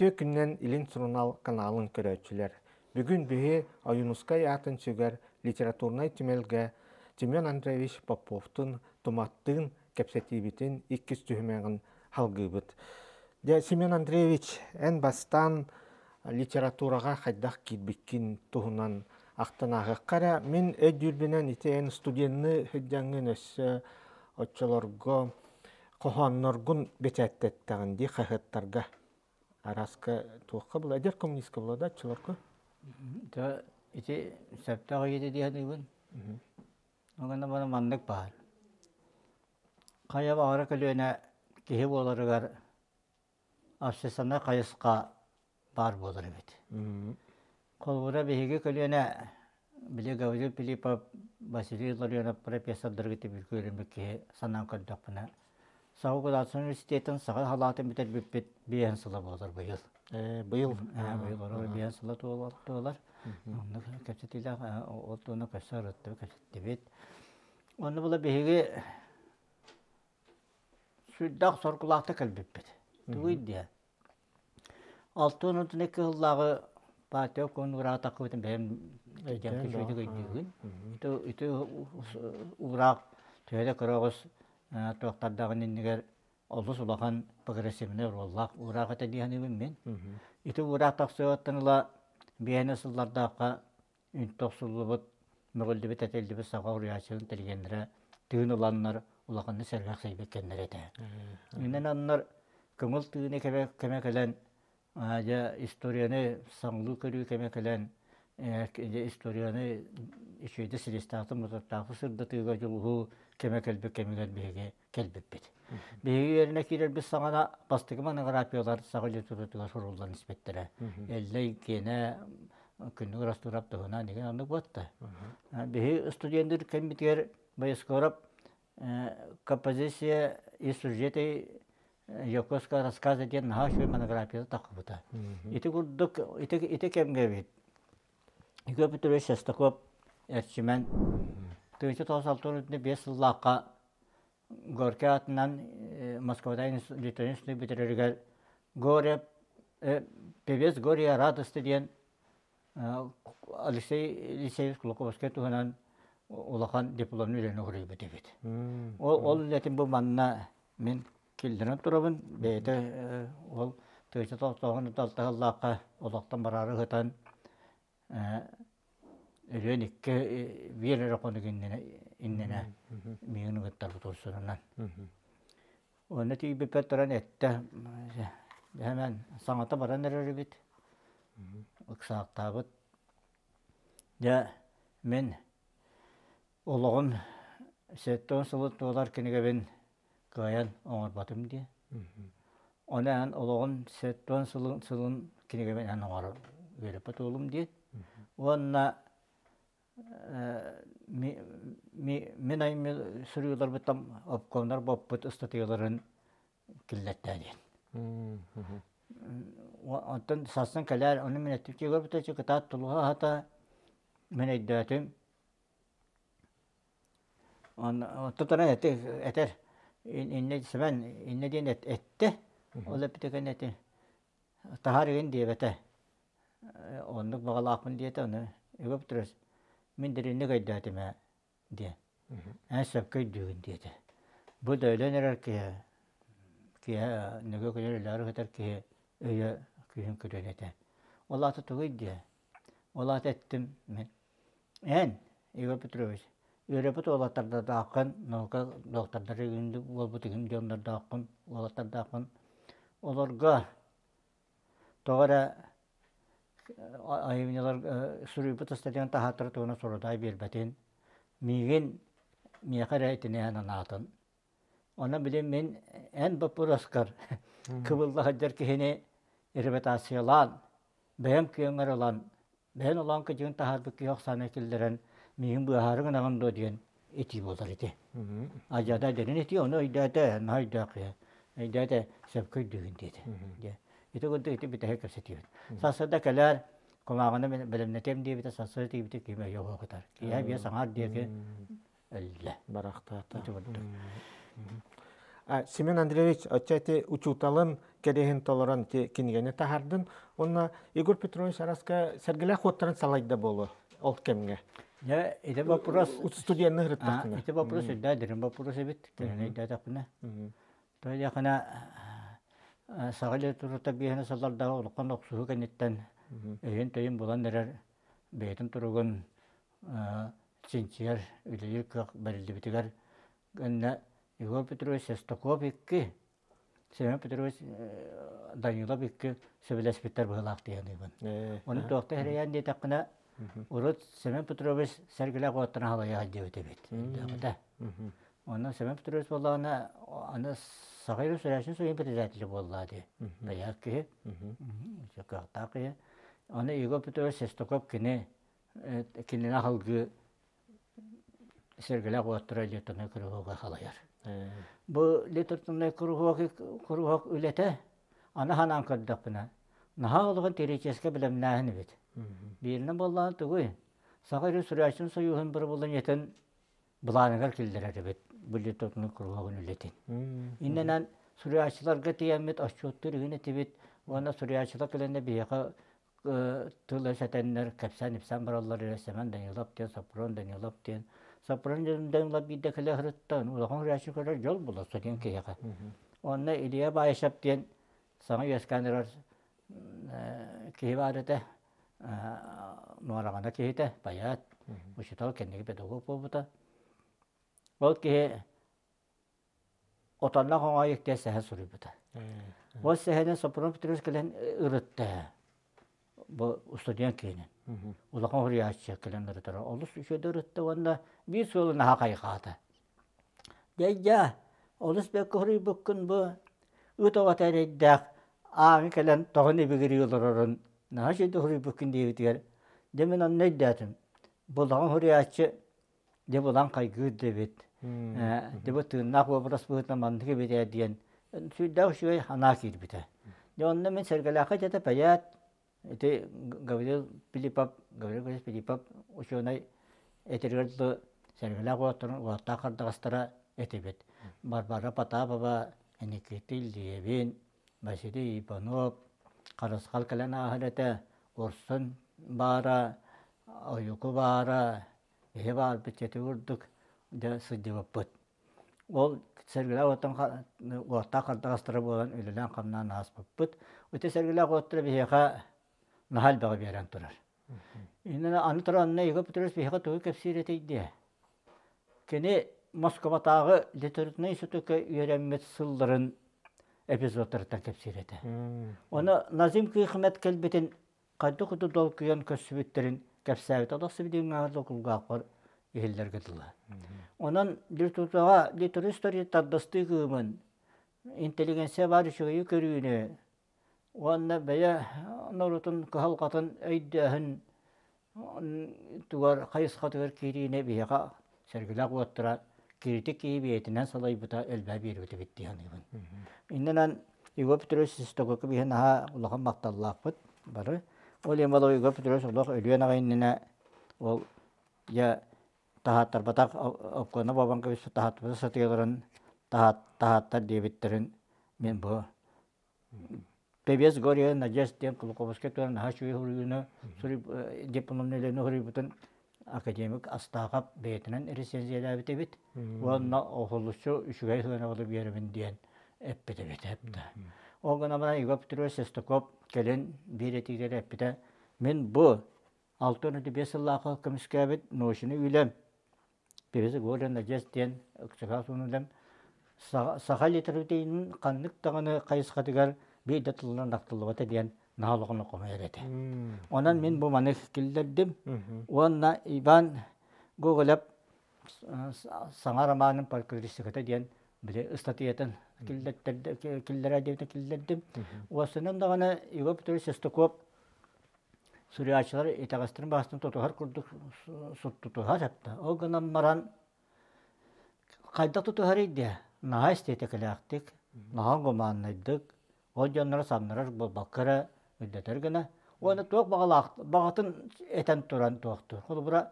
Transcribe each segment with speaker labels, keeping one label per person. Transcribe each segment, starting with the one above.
Speaker 1: Үтүө күнүнэн Илин сурунаал каналын көрөөччүлэр! Бүгүн биһи Ойуунускай аатын сүгэр литературнай түмэлгэ Семен Андреевич Поповтун Туматтыын кэпсэтиибитин иккис түһүмэҕин салгыыбыт. Дьэ, Семен Андреевич, эн бастаан литератураҕа хайдах киирбиккин туһунан ахтан ааһыахха эрэ. Мин өйдүүрбүнэн ити эн студенныы сылдьаҥҥын өссө оччолорго хоһоонноргун бэчээттэттэҕин дии хаһыаттарга араска туохха була эдэр коммунистка була да оччолорго
Speaker 2: Да ити сөптөөх ыйыты дии саныыбын. Ол гынан маннык баар. Хайа баҕара көлүөнэ киһи буоларыгар общественнай хайысха баар буолар эбит. Холобура, биһиги көлүөнэ били Гаврил Филиппов, Василий Илларионов профессордарга тибилгэ үөрэммит киһи санаан көрдөхпүнэ, Саха государственнай университетын саха халаатын бүтэрбиппит биэһин сыла буолар быйыл.
Speaker 1: Быйыл.
Speaker 2: Быйыл орор биэһин сыла туолар. Онно кэпсэтиилээх ол туона көссө ырыттыбыт, кэпсэттибит. Онно була биһиги сүрдээх соргулаахтык кэлбиппит. Тугуй диэ? 62 сыллааҕы партия обкомун уураатахпытын бэйэм өйдөөн үчүгэйдик өйдүүгүн. Ити ити уураах төһө да кыра оҕус туохтардаҕын иннигэр олус улахан прогрессивнай оруоллаах уураах этэ дии саныыбын мин. Ити уураах тахсыаҕыттан ыла биэһинэ сыллардаахха үнтү охсуллубут, мөҕүллүбүт-этиллибит саха уруйааччыларын интеллигеннэрэ тыын ыланнар улаханнык сэргэхсийбит кэмнэрэ этэ. Иннин аннар көҥүл тыыны кэмэ, кэмэ кэлэн, дьэ историяны саҥалыы көрүү кэмэ кэлэн, дьэ историяны үчүгэйдик силистаахтык, мутуктаахтык сырдатыыга дьулуһуу кэмэ кэлбит кэмигэр биһиги кэлбиппит. Биһиги үөрэнэ киирэрбит саҕана бастакы монографиялар саха литературатыгар суруллан испиттэрэ. Эллэй киэнэ Күннүк Растурап туһунан деген оннук буотта. Биһи студенттэр кэммитигэр Боескоров композиция и сюжеты Якутского рассказа диэн наһаа үчүгэй монографията таххыбыта. Ити курдук ити, ити кэмҥэ эбит Егор Петрович Шестаков Эрчимэн 1965 сыллаахха Горький аатынан Москвада литературнай бүтэрэригэр Горе певец Горе радости диэн Алексей Елисеевич Кулаковскай туһунан улахан дипломный үлэни уруйбут эбит. Ол, ол үлэтин бу манна мин киллэрэн турабын. Бэйэтэ ол тыача тохтооһун алтаһыллаахха олохтон бараары ыһытан өлүөн икки биир эрэ хонук иннинэ иннинэ миигин ыҥыттарбыт урсунунан. Онно тиийбиппэр туран эттэ дьэ саҥата баран эрэр эбит ыксаахтаабыт. Дьэ мин олоҕум 70 сылын туолар кинигэбин кыайан оҥорботум дии. Ону эн олоҕун 70 сылын сылын кинигэбин эн оҥоро үөрэппит уолум диэн. Уонна мин айымньы суруйууларбыттан обкомнар боппут ыстатыйаларын киллэртээ диэн. Онтон сарсын кэлээр, ону мин эттим Егор кытаат тулуһа аһата мин өйдөөтүм. Онтон туран этэр иннэ Сэмэн иннэ диэн эттэ. Ол эппитэ кэннэ эти таһаар игин диэбэтэ. Оннук баҕалаахпын диэтэ, ону Егор Петрович мин дириҥник өйдөөтүм ээ диэн. Эн сөпкө өйдүүгүн диэтэ. Бу да өлөн эрэр киһи, киһи нөҥүө күнүн өлөөрү сытар киһи өйө күүһүн көрүөн этэ. Ол аата тугуй диэ? Ол аата эттим мин. Эн, Егор Петрович, үөрэппит уолаттардааххын, наука доктордара буолбут иһин дьоннордооххун, уолаттардааххын. Олорго тоҕо эрэ айымньылар суруйбут ыстатыйаны таһааттара туһунан сурудай биэрбэтин, миигин миэхэ эрэ итинээн анаатын. Онон били мин эн боппуруоскар кыбылла сылдьар киһини репутациялаан, бэйэм күөҥҥэр ылан, бэйэн олоон кыдьыгын таһаарбыт киһи охсаана киллэрэн миигин быыһаары гынаҕын дуо диэн этии буолар ити. Адьада дэрин этии ону өйдөөтө, наһаа өйдөөх киһи. Өйдөөтө, сөпкө өйдүүгүн диэтэ. Ити курдук ити бүтэһик кэпсэтиибит. Сарсыарда кэлээр, кумааҕыны бэлэмнэтиэм диэбитэ, сарсыарда тиийбитэ ким өйө оһоҕутар. Киэһэ биэс аҥаар диэки өллө.
Speaker 1: Барахтаата. Семен Андреевич, оччо ити учууталын кэриэһин толорон ити кинигэни таһаардын. Уонна Егор Петрович Араска сэргэлээх уоттарын салайда буолуо ол кэмҥэ.
Speaker 2: Дьэ, ити вопрос
Speaker 1: студенны ырыттахпына.
Speaker 2: Ити вопрос үрдээ дириҥ вопрос эбит. Кинини өйдөөтөхпүнэ. Тоҕо диэххинэ саха литературата биэһинэ сыллардаах улахан охсуһуу кэнниттэн өйүн-төйүн булан эрэр бэйэтин туругун чинчийэр, үлэлиир кыах бэриллибитигэр гэннэ Егор Петрович Шестаков икки, Семен Петрович Данилов икки сөбүлэспиттэр быһыылаах дии саныыбын. Ону туохта эрэйээн диэтэххинэ, урут Семен Петрович Сэргэлээх уоттарын халайа сылдьыбыт эбит. Өйдөөбүтэ. Онон Семен Петрович буоллаҕына, аны Саха Өрөспүүбүлүкэтин Союһун председателэ буолла дии. Бэйээх киһи, кыахтаах киһи. Аны Егор Петрович Шестаков кини кинини аһылгыы сэргэлээх уоттара литературнай куруһуога халайар. Бу литературнай куруһуок куруһуок үлэтэ аны ханаан көрдөхпүнэ, наһаа улахан теоретическай бэлэмнээһин эбит. Бииринэн буоллаҕына тугуй? Саха Өрөспүүбүлүкэтин Союһун бырабылыанньатын былааныгар киллэрэр эбит бу литературнай куруһуогун үлэтин. Иннинэн суруйааччыларга тиийэммит отчуоттуур игин этибит уонна суруйааччылар кэлэннэр биһиэхэ тыл өс этэннэр кэпсээн-ипсээн бараллар эрэ Семен Данилов диэн, Сопрун Данилов диэн. Сопрун Данилов биирдэ кэлэ сырыттан улахан суруйааччы көрөр дьол булар диэн киһиэхэ. Онно Илья Баишев диэн саҥа үөскээн эрэр киһи баар этэ. Нуораҕана киһитэ, поэт, учуутал кэнники педагог буолбута. Ол киһи отонноох оҥоойук диэн сэһэн суруйбута. Ол сэһэнин Сопрун Петрович кэлэн ырытта. Бу студент киһинин. Улахан суруйааччы кэлэн ырытара. Олус үчүгэй ырытта уонна биир суолу наһаа хайҕаата. Дьэ, олус бэркэ суруйбуккун бу ыт оҕото эрэйдээх ааҕы кэлэн тоҕон ибигирии олорорун наһаа үчүгэйдик суруйбуккун диэбитигэр, дьэ мин онно өйдөөтүм. Бу улахан суруйааччы дьэ булан хайгыыр да эбит. Дьэ бу тыыннаах уобарас быһыытынан маннык эбит ээ диэн сүрдээх үчүгэй санаа киирбитэ. Дьэ онно мин Сэргэлээххэ дьэтэ пэйээт ити Гаврил Филиппов, Гаврил Гаврилович Филиппов учуонай этэригэр дылы Сэргэлээх уолаттарын уолаттаах хардаҕастара этибит. Варвара Потапова, Никита Ильевин, Василий Иванов, Харысхал кэлэн ааһар этэ, Урсун баара, Ойуку баара, Эһи баарбыт ити курдук дьэ сылдьыбыппыт. Ол сэргэлээх уоттан уоттаах хардаҕастара буолан үлэлээн-хамнаан ааспыппыт. Ити сэргэлээх уоттара биһиэхэ наһаа элбэҕи биэрэн турар. Иннинэ аны туран анна Егор Петрович биһиэхэ тугу кэпсиир этэй диэ. Кини Москватааҕы литературнай институкка үөрэммит сылларын эпизодтарыттан кэпсиир этэ. Ону Назим Кыйхымет кэлбитин хайдах курдук долгуйан көрсүбүттэрин кэпсээбит олох сибидиҥҥэ кулгаахпар иһиллэргэ дылы. Онон литератураҕа литература тардастыы кыымын, интеллигенция баар үчүгэйи көрүүнү уонна бэйэ норуотун кыһалҕатын өйдөөһүн тугар хайысхатыгар киириини биһиэхэ сэргэлээх уоттара кииритик киһи бэйэтинэн салайбыта элбэҕи биэрбит эбит дии саныыбын. Иннинэн Егор Петрович Систококов иһин наһаа улахан махталлаахпыт бары. Ол иһин ол Егор Петрович олох өлүөн аҕай иннинэ ол дьэ таһааттарбатах обкуона буолан кэбиспит таһааттарбата сатыыларын таһааттар диэбиттэрин мин бу Певец Гория Надежда диэн Кулаковскай туһунан наһаа үчүгэй суруйууну дипломнай үлэни суруйбутун академик Астаахап бэйэтинэн рецензиялээбит эбит уонна уһулуччу үчүгэй сыанабылы биэрэбин диэн эппит эбит эптэ. Ол гынан баран Егор Петрович Шестаков кэлин биир этиитигэр эппитэ мин бу 65 сыллаахха көмүскээбит научнай үлэм Певец Голя Надежда диэн Өксөкөөх суунулам саха литературатын ханнык даҕаны хайысхатыгар биир да тылынан ахтыллыбата диэн наһаа улахан хомойор этэ. Онон мин бу маны киллэрдим. Уонна Иван Гоголев саҥа романын фольклористиката диэн били ыстатыйатын киллэрэ диэбитин киллэрдим. Уоссанан даҕаны Егор Петрович Шестаков суруйааччылар итэҕэстэрин баастарын тутуһар курдук тутуһар этэ. Ол гынан баран хайдах тутуһарый диэ наһаа эстиэтикэлээхтик, наһаа гуманнайдык, ол дьоннору самнарар буолбакка эрэ үрдэтэр гына уонна туох баҕалаах баҕатын этэн туран туохтуур. Холобура,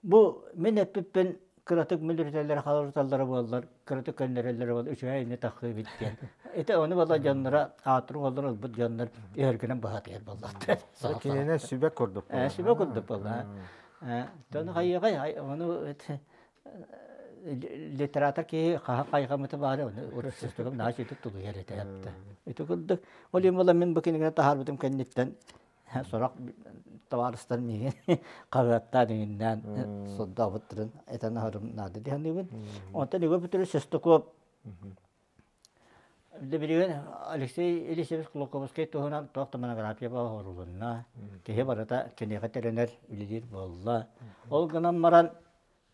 Speaker 2: бу мин эппиппин Кыратык мүлүрүтэллэрэ халырыталлара буоллар, кыратык көннөрөллөрө буоллар үчүгэй инни таххыы эбит диэн. Ити ону буолла дьонноро аатырык олорон ылбыт дьоннор өһөргөнөн быһатыйар буоллахтар.
Speaker 1: Кинини сүбэ курдук буолла.
Speaker 2: Сүбэ курдук буолла. Тону хайыгай ону литератор киһи хаһан хайҕаммыта баары ону уруксустугум наһаа үчүгэй тулуйар этэ. Ити курдук ол иһин буолан мин бу кинигэни таһаарбытым кэнниттэн сорох табаарыстар миигин хаһыаттаан иҥиннээн сордообуттарын этэн аһарым наада дии саныыбын. Онтон Егор Петрович Шестаков билигин Алексей Елисеевич Кулаковскай туһунан туох да монография оҥорулунна. Киһи барыта киниэхэ тэринэр, үлэлиир буолла. Ол гынан баран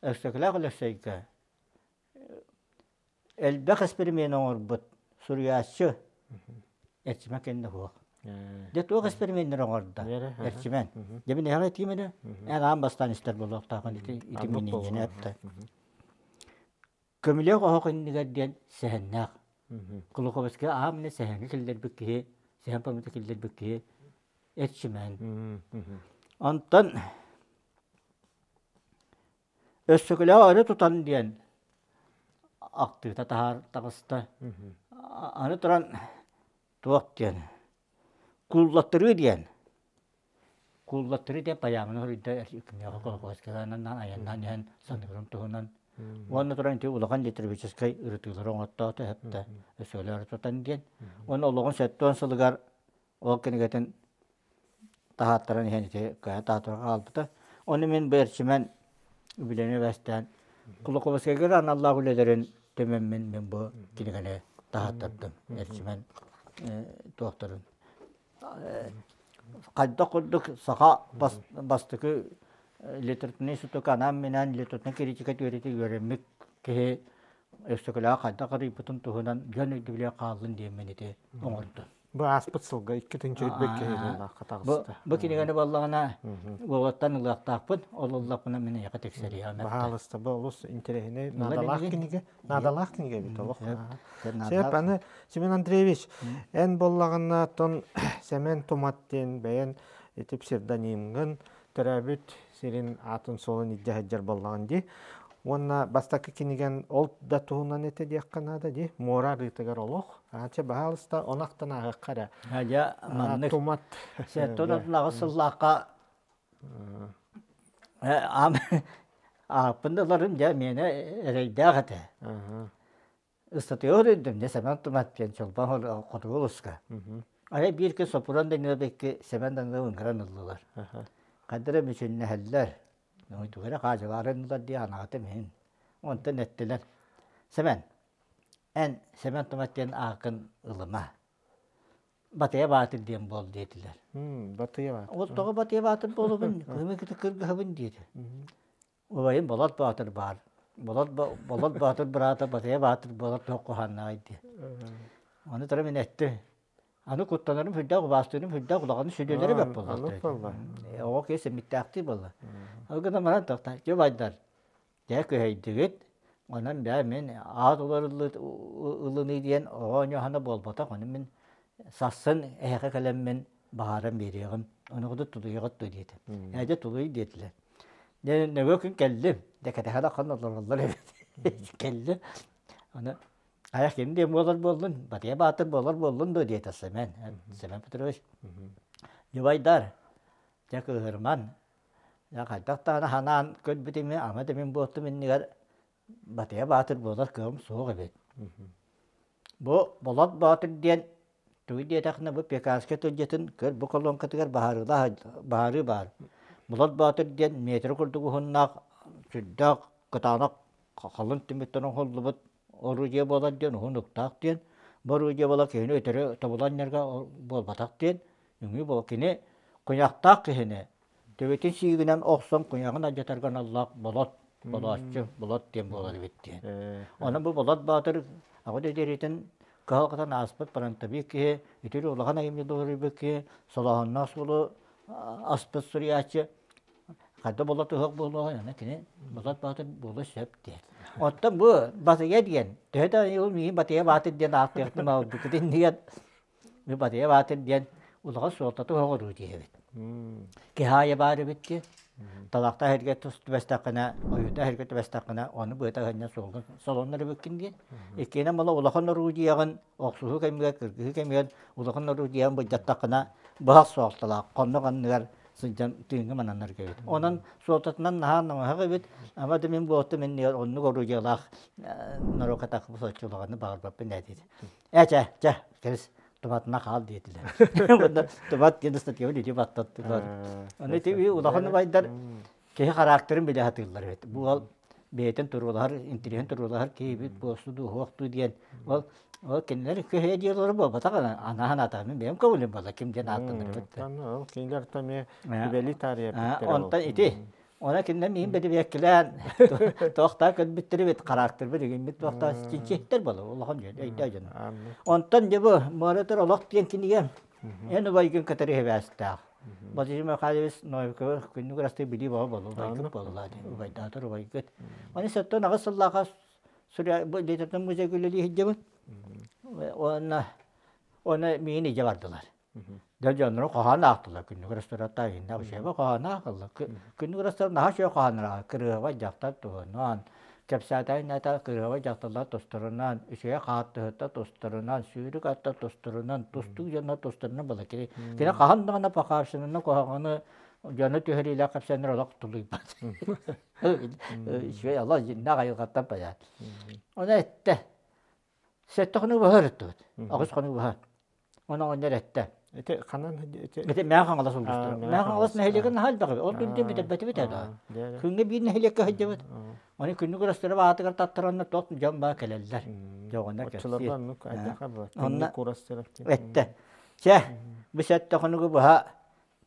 Speaker 2: Өксөкүлээх Өлөксөйгө элбэх эспэримиэн оҥорбут суруйааччы Эрчимэн кэннэ суох. Дьэ туох эспэримиэннэр оҥордо Эрчимэн? Дьэ мин эһэҕэ этиим эрэ. Эн аан бастаан истэр буолуохтааххын ити ити миниинньэни эптэ. Көмүлүөк оһох иннигэр диэн сэһэннээх. Кулаковскай аам эмэ сэһэҥҥэ киллэрбит киһи, сэһэн памята киллэрбит киһи Эрчимэн. Онтон Өссөкүлээх өрө тутан диэн ахтыыта таһаар таҕыста. Аны туран туох диэн кууллаттарыы диэн кууллаттарыы диэн пайааманы суруйда киниэхэ колхозкалаанан айаннаан иһэн саныырын туһунан уонна туран ити улахан литургическай ырытыылары оҥортоото эһэптэ өссөкүлээх өрө тутан диэн уонна олоҕун 70 сылыгар Ол кинигэтин таһааттаран иһэн ити кыайан таһааттаран хаалбыта. Ону мин бэрчимэн үбүлэни бэстээн Кулаковскайга аналлаах үлэлэрин түмэммин мин бу кинигэни таһааттардым. Эрчимэн туохтарын хайдах курдук саха бастакы литературнай институкка анаан-минээн литературнай критика түөрэтэ үөрэммит киһи Өксөкүлээх хайдах арыйбытын туһунан дьон өйдөбүлэ хааллын диэммин ити оҥордум.
Speaker 1: Бу ааспыт сылга 2-нчи киһилээх таҕыста.
Speaker 2: Бу кинигэни буоллаҕына уолаттан ылыахтаахпын, ол ыллахпына мин эйиэхэ тиксэриэҕим.
Speaker 1: Баһаалыста, бу олус интэриэһинэй наадалаах кинигэ. Наадалаах кинигэ эбит олох. Сөп, аны Семен Андреевич, эн буоллаҕына тон Сэмэн Тумат диэн бэйэн ити псевдонимҥын төрөөбүт сирин аатын суолун илдьэ сылдьар буоллаҕын дии. Уонна бастакы кинигэн ол да туһунан этэ диэххэ наада дии. Муора арыытыгар олох. Аача баһаалыста онахтан ааһыахха эрэ.
Speaker 2: Дьэ, маннык
Speaker 1: Тумат.
Speaker 2: 78 сыллаахха ааппын да ыларым дьэ миэнэ эрэйдээх этэ. Ыстатыйа суруйдум, дьэ Сэмэн Тумат диэн Чолбон хотугу улууска. Арай биир күн Соппуруон Даниловикки Сэмэн Данилов ыҥыран ыллылар. Хайда эрэ мүчүннэһэллэр. Тугу эрэ хаадьылаары ыллылар дии анаатым иһин. Онтон эттилэр, Сэмэн, эн Сэмэн Тумат диэн ааккын ылыма. Батыйа Баатыр диэн буол диэтилэр.
Speaker 1: Батыйа Баатыр.
Speaker 2: Ол тоҕо Батыйа Баатыр буолабын, кыһымы кытта кыргыһабын диэтэ. Убайым Болот Боотур баар. Болот, Болот Боотур быраата Батыйа Баатыр буолар туох куһааннааҕый диye. Ону туран мин эттим. Аны куттанарым сүрдээх, убаастыырым сүрдээх, улахан сүдүлэрэ бэрт буолла. Оҕо киһи сэммиттээхтии буолла. Ол гынан баран тохтоо, дьэ убайдар, дьэ күһэйдигит, онон бээ мин аат ылыныы диэн оҕо оонньооһуна буолбатах, ону мин сассын эһэхэ кэлэммин баһааран биэриэҕим, ону кытта тулуйаҕыт дуо диэтим. Ээ дьэ тулуй диэтилэр. Дьэ нөҥүө күн кэллим. Дьэ кэтэһэ да хон олороллор эбит. Кэллим. Аны айах ким диэн буолар буоллун, Батыйа Баатыр буолар буоллун дуо диэтэ Сэмэн. Сэмэн Петрович. Дьубайдар, дьэ кыыһырман. Дьэ хайдах даҕаны ханаан көрбүтүм, ама да мин буолтум иннигэр Батыйа Баатыр буолар кыаҕым суох эбит. Бу Болот Боотур диэн тугу диэтэххинэ бу Пекарскай тылдьытын көр бу колонкатыгар баһаарыылаах баһаарыы баар. Болот Боотур диэн метр курдук уһуннаах сүрдээх кытаанах халыҥ тимиртэн оҥоһуллубут орудие буолар диэн уһун уктаах диэн бу орудие буолар киһини өтөрү тобулан анньарга буолбатах диэн үҥүү буол кини куйахтаах киһини Төбөтүн сиигинэн охсон куйаҕын алдьатарга аналлаах болот, болооччу, болот диэн буолар эбит диэн. Онон бу Болот Баатыр аҕа дэриэтин кыһалҕатын ааспыт фронтовик киһи, үтүрү улахан айымньы дуоһуруйбут киһи, солооһуннаах суолу аспыт суруйааччы хайда болот ыһыах буолуоҕай, аны кини Болот Баатыр буолуо сөп диэн. Оттон бу Батыйа диэн, төһө да ол миигин Батыйа Баатыр диэн ааттыахтым аалбыкыт иннигэр Батыйа Баатыр диэн улахан суолтата оһоҕоруу диэбит. Киһаайа баар эбит ди. Талахта эһэргэ түбэстэххинэ, ойуута эһэргэ түбэстэххинэ, ону быата ыһынньа суолгун солоннор эбиккин диэн. Иккиэнэ мала улахан орудиеҕын охсуһуу кэмигэр, кыргыһыы кэмигэр улахан орудиеҕын былдьаттаххына, быһах суолталаах, хоннох анныгар сылдьан тыыҥҥа мананнарга эбит. Онон суолтатынан наһаа намыһах эбит. Ама да мин буолтум иннигэр оннук орудиелаах норуокка тахсыбыт соччулаҕаны баҕарбаппын ээ диэтэ. Ээ чэ, чэ, кэбис, туматына хаал диэтилэр. Уонна тумат диэн ыстатыйабын ити баттаттылар. Аны ити улахан убайдар киһи характерын билэ сатыыллар эбит. Бу уол бэйэтин туруулаһар, интириэһин туруулаһар киһибит буолсу дуу, суох дуу диэн. Ол ол кинилэр көһүйэ диэллэрэ буолбатах анаан атаамын бэйэм көҥүлүм буолла ким диэн ааттанар эбит.
Speaker 1: Ол кинилэр эмиэ түбэли таарыйа
Speaker 2: Онтон ити Она кинилэр миин бэдибиэккилээн туохтаа көрбүттэр эбит, характербыт игиммит туохтаа чинчиһиттэр буолар улахан дьон, өйдөөх дьон. Онтон дьэ бу Муоратыр олох диэн кинигэ эн убайгын кытары сибээстээх. Владимир Михайлович Новикова күннүк ырастыы билии бөҕө буолла, убайгыт буолла убайдаатар убайгыт. Аны 78 сыллааха литературнай музейга үлэлии сылдьабын. Уонна уонна миигин илдьэ бардылар. Дьэ дьоннору хоһоон аахтылар күннүк рестораттаа иһиннэ учугэйбэ хоһоон аахыллар. Күннүк ресторан наһаа үчүгэй хоһооннор кырыһабай дьахтар туһунан, кэпсээтэйин этэ кырыһабай дьахталлар тустарынан, үчүгэй хааттыһыттар тустарынан, сүүрүк аттар тустарынан, тустуук дьоннор тустарынан буолар. Кини кини хаһан даҕаны похабщинаны куһаҕаны дьону түһэриилээх кэпсээннэр олох тулуйбат. Үчүгэй олох дьиннээх айылҕаттан байаат. Ону эттэ. Сэттэ хонук быһа өрүттүбүт. 8 хонук быһа. Оны оҕонньор эттэ.
Speaker 1: Ити ханан
Speaker 2: ити Ити Мэҥэ Хаҥалас улуустара. Мэҥэ Хаҥалас нэһилиэгин наһаа элбэх эбит. Ол күнтэн бүтэрбэтибит ээ даа. Күҥҥэ биир нэһилиэккэ сылдьабыт. Оны күннүк ырастырып аатыгар таттаранна тот дьон баа кэлэллэр. Дьэ оҕонньор кэпсиир.
Speaker 1: Онно
Speaker 2: эттэ. Чэ, бу сэттэ хонугу быһа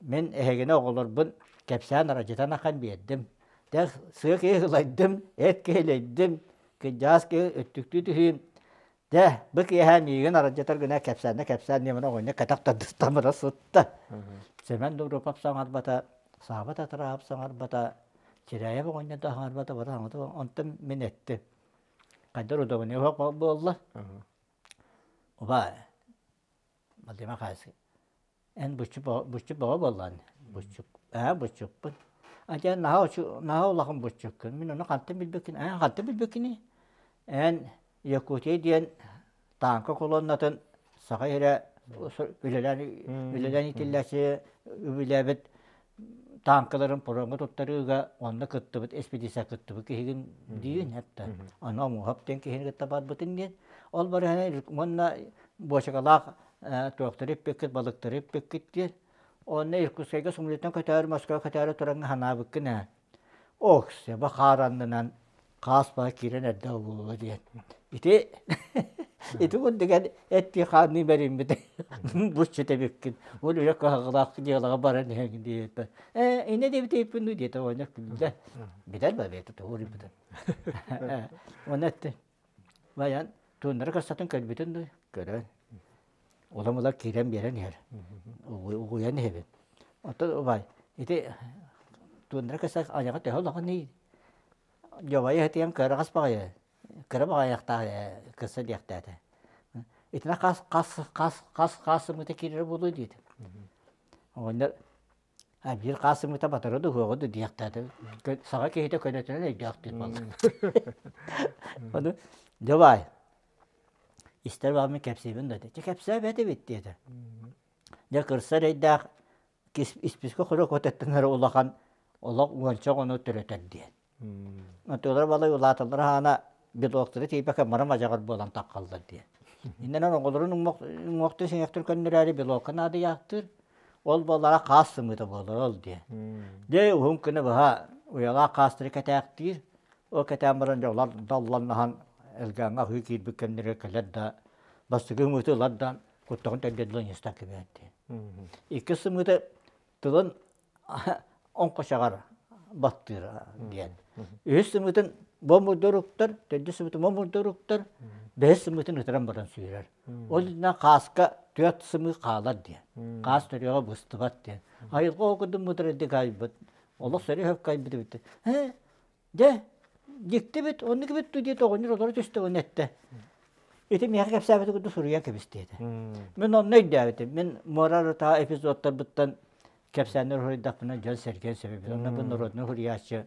Speaker 2: мин эһигини оҕолорбун кэпсээн арадьытан ахан биэрдим. Дэ сыа киһи ылайдым, эт киһи илэйдим, кыдьаас киһи өттүктүү түһүүм. Дьэ, бу киэһэ миигин аралдьытар гына кэпсээннэ кэпсээн диэмэн оҕонньор кэтэх тардыстаммыта сытта. Сэмэн Дубрупап саҥарбата, Сааба Татараап саҥарбата, Чирээйэп оҕонньор да саҥарбата, бары саҥата онтон мин эттим. Хайдар удобнее буолла. Убаа, Владимир Михайлович, Эн буччук буччук бөҕө буоллаҕын. Буччук ээ буччукпун. А дьэ наһаа наһаа улахан буччуккун. Мин ону хантан билбиккин эн хантан билбиккиний? Эн Якутия диэн тааҥка колоннатын Саха сирэ үлэлээн үлэлээн иитиллээччи үбүлээбит тааҥкаларын паромҥа туттарыыга онно кыттыбыт экспедиция кыттыбыт киһигин диигин эттэ. Аны Омуһап диэн киһини кытта барбытын диэн. Ол барыһына уонна буочакалаах туохтары иппиккит, балыктары иппиккит диэн. Онно Иркутскайга самолеттан көтөөрү, Москваҕа көтөөрү тураҥҥа санаабыккын ээ. Ох, себа хаар аннынан хаас баа киирэн эрдэ буолуо диэн. Ити ити курдук эттии хаанныы бэриммит буччут эбиккин. Ол үлэ кыһалҕалаах дьыалаҕа баран иһэҥин диэбиппэр. Ээ, иннэ диэбит эбиппин дуу диэтэ оҕонньор күллэ. Билэр ба бэйэтэ тугу уруйбутун. Уонна эттэ. Байан тууннара кырсатын көрбүтүн дуу? Көрөн. Улам-улам киирэн биэрэн иһэр. Угуйан иһэбин. Оттон убай, ити тууннара кырса айаҕа төһө улаханый? Дьобайы иһитиэн кыараҕас баҕайы, кыра баҕайахтаах ээ кырса диэхтээтэ. Итинэ хас хас хас хас хас сымыыта киирэрэ буолуо диэтим. Оҕонньор А биир хаас сымыыта батары да уһуоҕу да диэхтээтэ. Саха киһитэ көнөтүнэн өйдөөх диир буолла. Ону дьэ баай, истэр баҕаммын кэпсиибин да дии. Чэ кэпсээбэт эбит диэтэ. Дьэ кырса эрэйдээх испискэ хорук отеттан эрэ улахан олох уонча оҕону төрөтөр диэн. Отуолар балай улааталлар аана белоктары тиийбэккэ мара мадьаҕар буолан таххаллар диэн. Иннинэн оҕолорун уҥуохтуу сиҥэхтэр көннөрөөрү белокка наадыйаахтыыр. Ол буоллара хаас сымыыта буолар ол диэн. Дьэ уһун күнү быһа уйалаах хаастары кэтээхтиир. Ол кэтээн баран дьэ улар далланнаһан элгээҥҥэ аһыы киирбит кэмнэригэр кэлэр да бастакы ымыыты ылар да куттаҕын төрдө дылы кэбиһэр диэн. Иккис сымыыты тылын оҥхочоҕор баттыыр диэн. Үһүс сымыытын бомбурдуур уктар, төрдүс сымыытын бомбурдуур уктар, бэһис сымыытын ытыран баран сүүрэр. Ол иннинэ хааска түөрт сымыы хаалар диэн. Хаас төрүөҕэ быстыбат диэн. Айылҕа ол курдук мудрайдык айбыт, олох сөрү хөпкө айбыт эбит. Ээ, Дьэ, дьиктибит, оннук эбит дуу диэт оҕонньор олоро түстэ уонна эттэ. Ити миэхэ кэпсээбит курдук суруйан кэбис диэтэ. Мин онно өйдөөбүтүм. Мин муора арытаа эпизодтарбыттан Кэпсээннэр уһуйдахпына дьон сэргээн сөбүбүт. Онно бу народнай уһуйааччы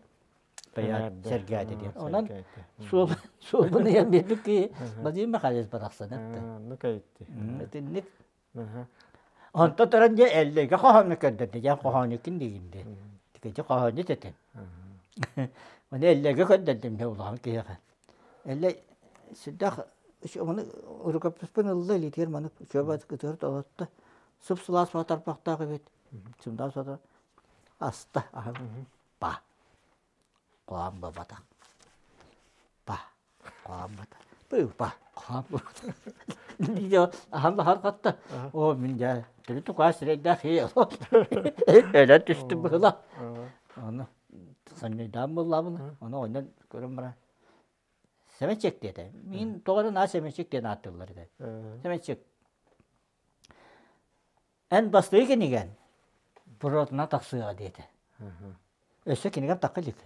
Speaker 2: Бэйэт сэргээти диэн. Онон суолбун ыйан биэрбит киһи Владимир Михайлович барахсан этте.
Speaker 1: Ну кайытти.
Speaker 2: Итинник. Онто туран дьэ эллэйгэ хоһоону көрдөрдө. Дьэ хоһоонуккун диигин дии. Тикэчи хоһоонньут этим. Оны эллэйгэ көрдөрдүм дьэ улахан киһиэхэ. Эллэй сүрдээх маны рукописпын ылла илиитигэр маны чуоба кытыар толотто. Сып-сылаас тарбахтаах эбит. Сымдаах сата аста аһын па хоһоон буолбатах па хоһоон буолбатах па хоһоон буолбатах аһан баһар хатта оо мин дьэ төрүт тукаа сирэйдээх өлөн түстүм быһыла ону сонньуйдаан буоллаабын ону оҕонньор көрөн баран Сэмэнчик диэтэ. Мин тоҕо эрэ наһаа Сэмэнчик диэн ааттыыллар этэ. Сэмэнчик. Эн бастакы кинигэн Буротуна тахсыаҕа диэтэ. Өссө кинигэм тахха илик.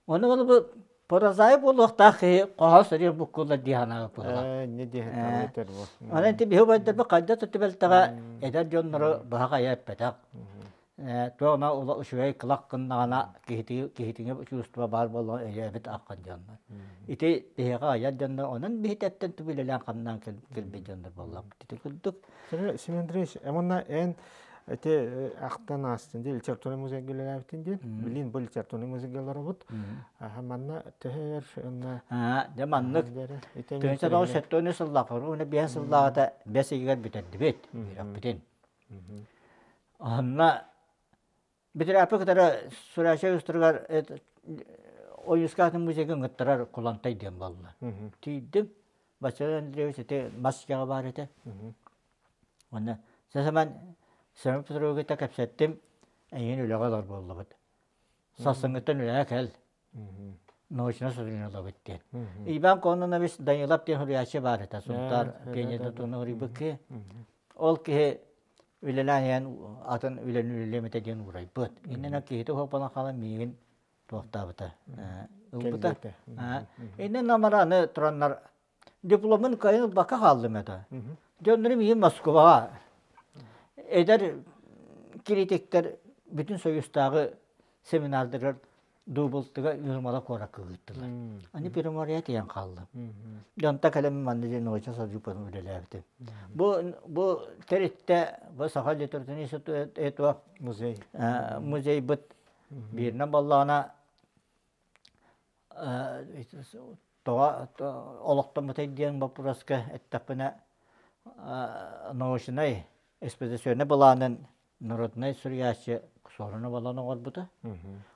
Speaker 2: Ону ол бу прозаик буолуохтаах киһи хоһоон суруйар буккуллар дии санаабыт быһыылаах.
Speaker 1: Инньэ диэһин этэр бу.
Speaker 2: Онон ити биһи убайдарбыт хайдах да түбэлтэҕэ эдэр дьоннору быһа хайа эппэтэх. Туох эмэ үчүгэй кылах гыннаҕына киһитиҥи чувство баар буоллаҕына өйөөбүт аххан дьоннор. Ити биһиэхэ айар дьоннор онон биһитэттэн тугу үлэлээн-хамнаан кэлбит дьоннор буоллахпыт. Ити курдук.
Speaker 1: Семен Андреевич, уонна эн ити ахтан аастын дии литературный музейга үлэлээбитин диэн. Билин бу литературный музейга олоробут. Манна төһө өр онно
Speaker 2: Дьэ маннык 1973 сыллаах, уонна 5 сыллааҕыта бэс ыйыгар бүтэрдибит үөрэхпитин. Онно Битирээппи кытары Сурача устарыгар Ойуускаатын музейга ыҥыттарар Кулантай диэн буолла. Тиийдим. Василий Андреевич ити мас дьаҕа баар этэ. Онно сасаман Семен Петровичка кэпсэттим. Эйигин үлэҕэ олор буоллубут. Сарсыҥҥыттан үлэҕэ кэл. Научно суруйнулабыт диэн. Иван Кононович Данилов диэн суруйааччы баар этэ. Сунтаар пионердатууну суруйбут Ол киһи үлэлээн иһэн атын үлэни үлэлиэм этэ диэн уурайбыт. Иннинэ киһитэ суох буолан хаалан миигин туохтаабыта ылбыта. Иннин намара аны тураннар дипломун кыайан ылбакка хааллым этэ. Дьоннорум миигин Москваҕа эдэр критиктэр бүтүн Союзтааҕы семинардарыгар Дубултыга Юрмала куоракка ыыттылар. Аны Приморье тиийэн хааллым. Дьонто кэлэн манна диэн научно сотрудникпын үлэлээбитим. Бу бу тэрилтэ бу Саха литературный института
Speaker 1: музей
Speaker 2: музейбыт бииринэн буоллаҕына тоҕо олохтоммутай диэн боппуруоска эттэхпинэ научнай экспедиционнай былаанын народнай суруйааччы Суоруна Болон оҥорбута.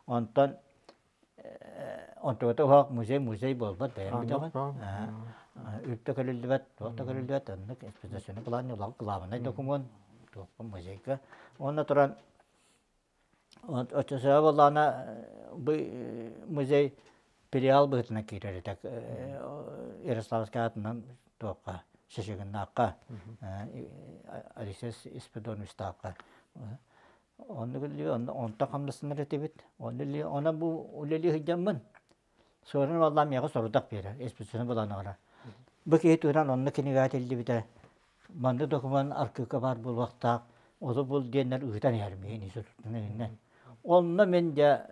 Speaker 2: Онтон онтугата уһаах музей музей буолбат бэйэм билэҕин. Үп да көрүллүбэт, туох да көрүллүбэт, оннук экспедиционный план главный документ туохха музейга. Уонна туран оччосоҕо буоллаҕына бу музей филиал быһыытынан киирэр этэ Ярославскай аатынан туохха Шашигиннаахха Алексей Спиридоновичтаахха оннук онтон хамнастанар этибит онон бу үлэлии сылдьаммын Суорун буоллаан миэхэ сорудах биэрэр, экспедиция былааныгара. Бу киһи туһунан онно кинигэ этиллибитэ. Маннык докумуон аркыыка баар буолуохтаах, олу бул диэннэр ыытан иһэр миигин институттан иһиннэн. Онно мин дьэ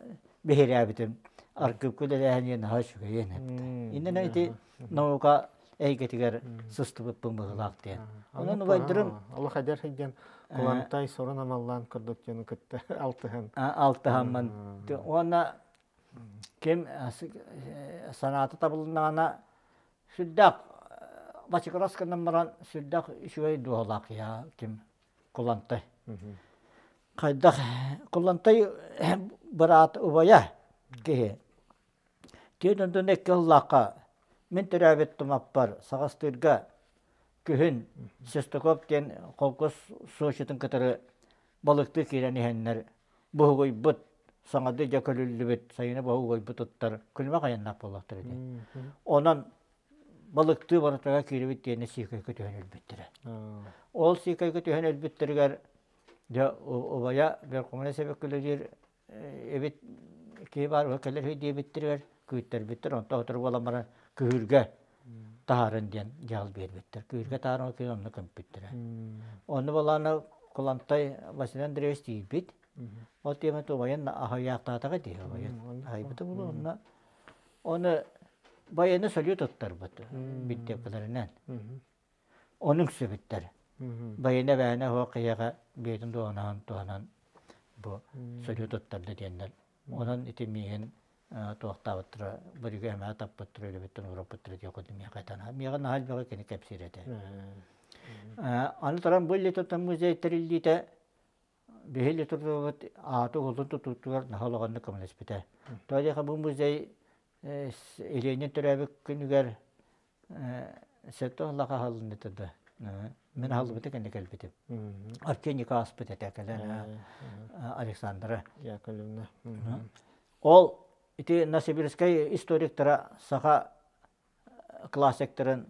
Speaker 2: биһирээбитим. Аркыыпка үлэлээһин наһаа үчүгэйин эппитэ. Иннинэ ити наука эйгэтигэр сыстыбыппын быһыылаах диэн. Онон убайдарым
Speaker 1: Олох эдэр сылдьан Кулантай сорун амаллаан курдук дьону кытта алтыһан.
Speaker 2: Алтыһаммын. Уонна Ким санаата табылыннаҕына сүрдээх бачыгырас гынан баран сүрдээх үчүгэй дууһалаах киһи ким Кулантай. Хайдах Кулантай быраат убайа киһи. Түөрт онтон икки сыллаахха мин төрөөбүт тумаппар Саҕастыырга күһүн Шестаков диэн холкуос суочутун кытары балыктыы киирэн иһэннэр буһугуйбут, саҥардыы дьэ көлүллүбүт, сайыны буһугуйбут ыттар күлүмэх айаннаах буоллахтар ити. Онон балыктыы барытыгар киирбит диэни сиикэйгэ түһэн өлбүттэрэ. Ол сиикэйгэ түһэн өлбүттэригэр дьэ убайа Верховнай Совет үлэлиир эбит киһи баар кэлэр үһү диэбиттэригэр күүттэрбиттэр, онтон сотору буолан баран күһүүргэ таһаарын диэн дьаһал биэрбиттэр. Күһүүргэ таһааран киһи онно көмпүттэрэ. Онно буоллаҕына. Кулантай Василий Андреевич тиийбит. Ол тиэмэ убайын аһыйаахтаатаҕа дии убайын. Аһыйбыта буолуо онно. Оны байыны салют туттарбыт биттиэппэлэринэн. Ону үксүбүттэр. Байыны эбээнэ оһох киһиэхэ бэйэтин туһанан туһанан бу салют туттарда диэннэр. Онон ити миигин туохтаабыттара, бырыгы эмээ таппыттара, үлэбиттэн уураппыттара диэх курдук миэхэ этэн. Миэхэ наһаа элбэҕи кини кэпсиир этэ. Аны туран бу литература музей тэриллиитэ биһи литературабыт ааты уһулун тутуутугар наһаа улаханнык көмөлөспүтэ. Тоҕо диэхэ бу музей Ленин төрөөбүт күнүгэр сэттэ сыллаах аһылынныта да мин аһыллыбыта кэннэ кэлбитим. Артемий ааспыт этэ кэлэн Александра
Speaker 1: Яковлевна.
Speaker 2: Ол ити Новосибирскай историктара саха классиктарын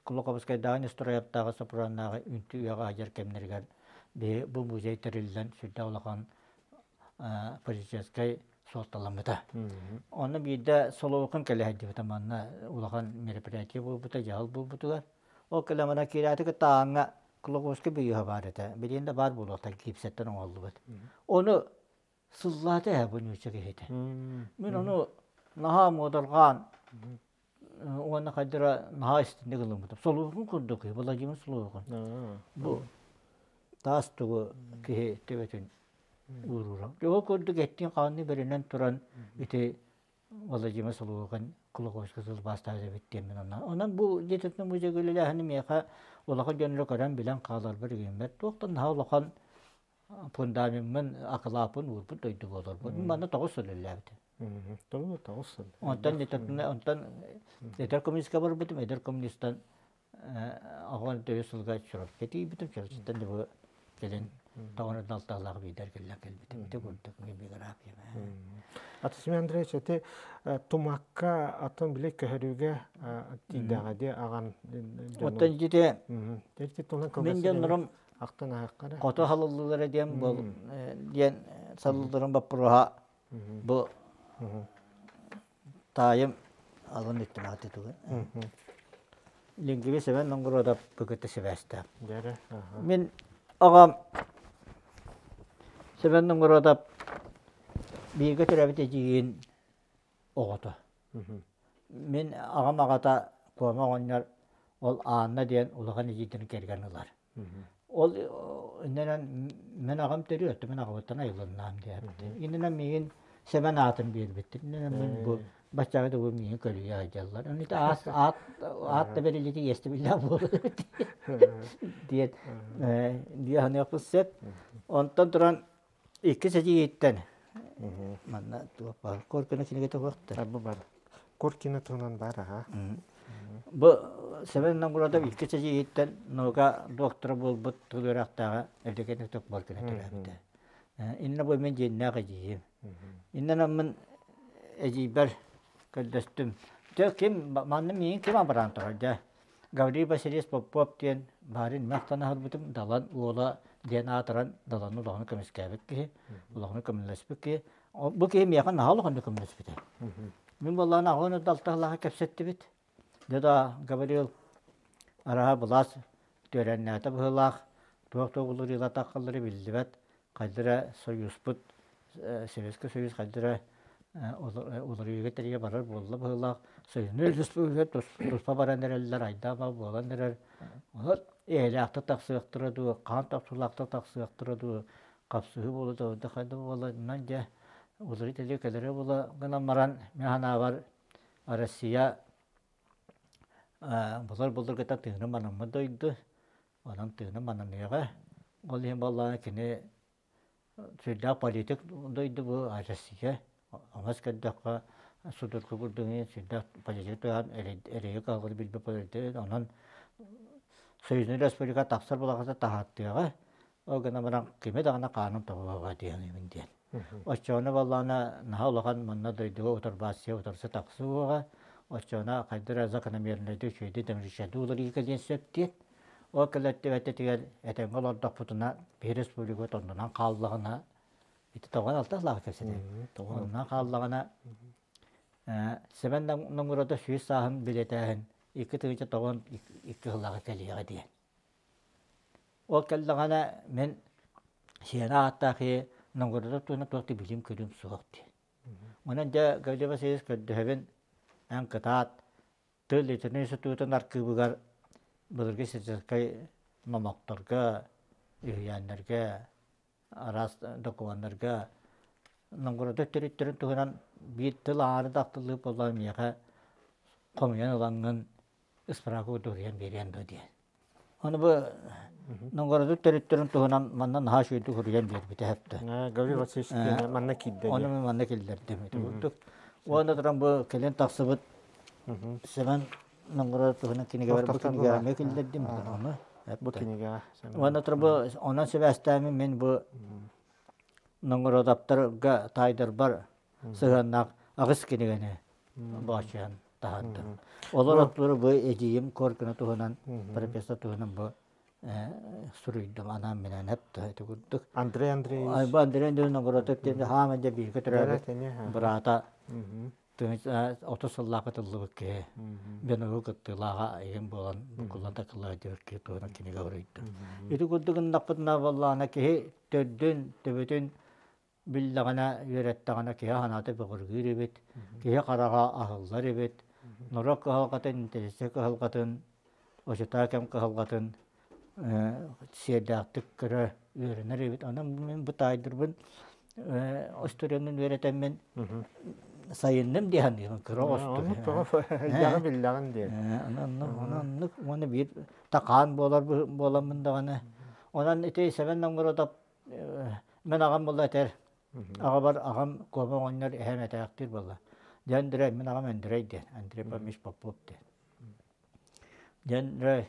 Speaker 2: Кулаковскайдааҕы Нестроевтааҕы Сопураннааҕы үнтү үйэҕэ сылдьар кэмнэригэр биһи бу музей тэриллэн сүрдээх улахан политическай суолталаммыта. Онно биирдэ Соловукун кэлэ сылдьыбыта манна улахан мероприятие буолбута, дьаһал буолбутугар. Ол кэлэ мана киирээти кытта ааҥҥа Кулаковскай быйыһа баар этэ. Билигин да баар буолуохтар гипсэттэн оҥоһуллубут. Ону сыллаата ээ бу нуучча киһитэ. Мин ону наһаа муодарҕаан уонна хайдара наһаа истинник ылыммытым. Солуукун курдук киһи, Владимир Солуукун. Бу таас тугу киһи төбөтүн уурура. Ол курдук эттин хаанны бэринэн туран ити Владимир Солуукун Кулаковскай тылбаастаах эбит диэммин онно. Онон бу дьиэтэтин музейга үлэлээһини миэхэ улахан дьоннору көрөн билэн хааларбар игиммэр туохтан наһаа улахан фундамеммын акылааппын уурбут дойду буоларбын. Манна 9 сыл үлэлээбитим.
Speaker 1: 9 сыл.
Speaker 2: Онтон онтон эдэр коммунистка барбытым, эдэр коммунистан оҕон төһө сылга Чурапчы тиийбитим, Чурапчыттан да бу кэлин тоҕон алталаах биирдэр кэллэн кэлбитим. Ити курдук биография.
Speaker 1: Ата Семен Андреевич, ити тумакка атын били көһөрүүгэ тиийдэҕэ дии аҕан
Speaker 2: Оттон ити мин дьоннорум
Speaker 1: ахтан аһаххара.
Speaker 2: Хото халыллылара диэн бол диэн салылларын боппуруоһа бу таайым алын иттим ааты тугу. Лингиби Семен Нонгородов быкыты сибээстээх. Мин аҕам Семен Нонгородов бииргэ төрөөбүт эдьиийин оҕото. Мин аҕам аҕата Куома оҕонньор ол Анна диэн улахан эдьиийдэрин кэргэн ылар. Ол иннинэн мин аҕам төрүөттү, мин аҕабыттан айылыннаам диэбит. Иннинэн миигин Сэмэн аатын биэрбиттэр. Иннинэн мин бу баччаҕа да бу миигин көлүйэ сылдьаллар. Аны ити аас аат аат да бэриллити иэстэбиллээх буолар эбит диэн дии саныахпын сөп. Онтон туран иккис эдьиийиттэн манна туох баар Коркина кинигэтэ суохтар.
Speaker 1: Бу бар. Коркина туһунан баар аха.
Speaker 2: Бу Семен Новгородов иккис эдьиийиттэн наука доктора буолбут тыл үөрэхтээҕэ Евдокия Коркина төрөөбүтэ. Инна бу мин дьиэннээх эдьиийим. Иннинэн мин эдьиийбэр көрдөстүм. Дьэ ким манна миигин ким абыраан турар дьэ Гаврил Васильевич Попов диэн баарын махтана аһарбытым Далан уола диэн аатыран Даланы улаханы көмүскээбит киһи, улаханы көмөлөспүт киһи. Бу киһи миэхэ наһаа улаханнык көмөлөспүтэ. Мин буоллаҕына аҕын далтаһылааҕы кэпсэттибит. Дьэ да Гаврил араһа былаас түөрэннээтэ быһыылаах, туох-туох уларыылатаххаллары биллибэт, хайдара союзпут Советский Союз хайдара уларыйыыга тэрийэ барар буолла быһыылаах союзный республика туспа баран эрэллэр айдаама буолан эрэр олор эйэлээхтик тахсыахтара дуу хаан тахсыылаахтык тахсыахтара дуу хапсыһыы буола да хайда буола иннан дьэ уларыы тэлиэ кэлэрэ буола гынан баран мин санаабар Россия былыр былыргыта тыыны манаммыт дойду онон тыыны мананыаҕа ол иһин буоллаҕына кини сүрдээх политик дойду бу Россия омос көрдөххө судургу курдук сүрдээх политик туһан эрэйи кыһалҕаны билбит политик онон союзный республика тахсар булаҕата таһааттыаҕа ол гынан баран кими даҕаны хаанын тоҕуоҕа диэн диэн оччоҕуна буоллаҕына наһаа улахан манна дойдуга утарбаассыйа утарса тахсыаҕа оччоҕуна хайдара закономернайдык үчүгэйдик демократическай уларыйыы кэлиэн сөп диэн Ол кэлэктибэтитигэр этэҥҥэ олордохпутуна, биһи республикабыт оннунан хааллаҕына, ити 96 сыллаах кэпсэтэ. Оннунан хааллаҕына, Сэмэн Ноҥурода 100 сааһын билэтээһин 2092 сыллааҕы кэлиэҕэ диэн. Ол кэллэҕинэ мин сиэнэ ааттаах киһи Новгородов туһунан туох да билим-көрүүм суох диэн. Онон дьэ Гаврил Васильевич көрдөһөбүн, эн кытаат, тыл литературнай институтун архыыбыгар былыргы сельскай номохторго, үһүйээннэргэ, араас докумуоннарга Новгородов төрүттэрин туһунан биир тыл аҥаары да ахтыллыы буоллар миэхэ хомуйан ылаҥҥын ыспыраапка курдук биэриэн дуо диэн. Ону бу Новгородов төрүттэрин туһунан манна наһаа үчүгэйдик суруйан биэрбитэ сөптө.
Speaker 1: Гаврил Васильевич манна киирдэ.
Speaker 2: Ону мен манна киллэрдим ити курдук. Уонна туран бу кэлин тахсыбыт Семен Новгородов туһунан кинигэбэр бу кинигэҕэ эмиэ киллэрдим ону.
Speaker 1: Бу кинигэҕэ.
Speaker 2: Уонна туран бу онон сибээстээмин мин бу Новгородовтарга таайдарбар сыһыаннаах аҕыс кинигэни боочуйан таһаардым. Олор оттуору бу эдьиийим Коркина туһунан, профессор туһунан бу суруйдум анаан минээн эптэ ити курдук.
Speaker 1: Андрей Андреевич.
Speaker 2: Бу Андрей Андреевич Новгородов диэн хаама дьэ бииргэ төрөөбүт быраата 30 сыллаах ытыллыбыт киһи Бенову кыттыылааҕа игин буолан букуллан такыллаа диэбит киһи туһунан кинигэ суруйдум. Ити курдук гыннахпытына буоллаҕына киһи төрдүн, төбөтүн биллэҕинэ, үөрэттэҕинэ киһи санаата бөҕөргүүр эбит, киһи хараҕа аһыллар эбит, норуот кыһалҕатын, интеллигенция кыһалҕатын, очутаа кэм кыһалҕатын сиэрдээхтик көрө үөрэнэр эбит. Онон мин бу таайдырбын остуоруйанан үөрэтэммин сайынным дии саныыбын кыра
Speaker 1: остуоруйа. Элбэҕи биллэҕин диэн.
Speaker 2: Онон уонна биир такаан буолар буоламмын даҕаны. Онон ити Сэмэн Новгородов Мин аҕам буолла этэр, аҕабар аҕам Куома оҕонньор эһэм этээхтиир буолла. Дьэ Андрей, мин аҕам Андрей диэн, Андрей Павлович Попов диэн. Дьэ Андрей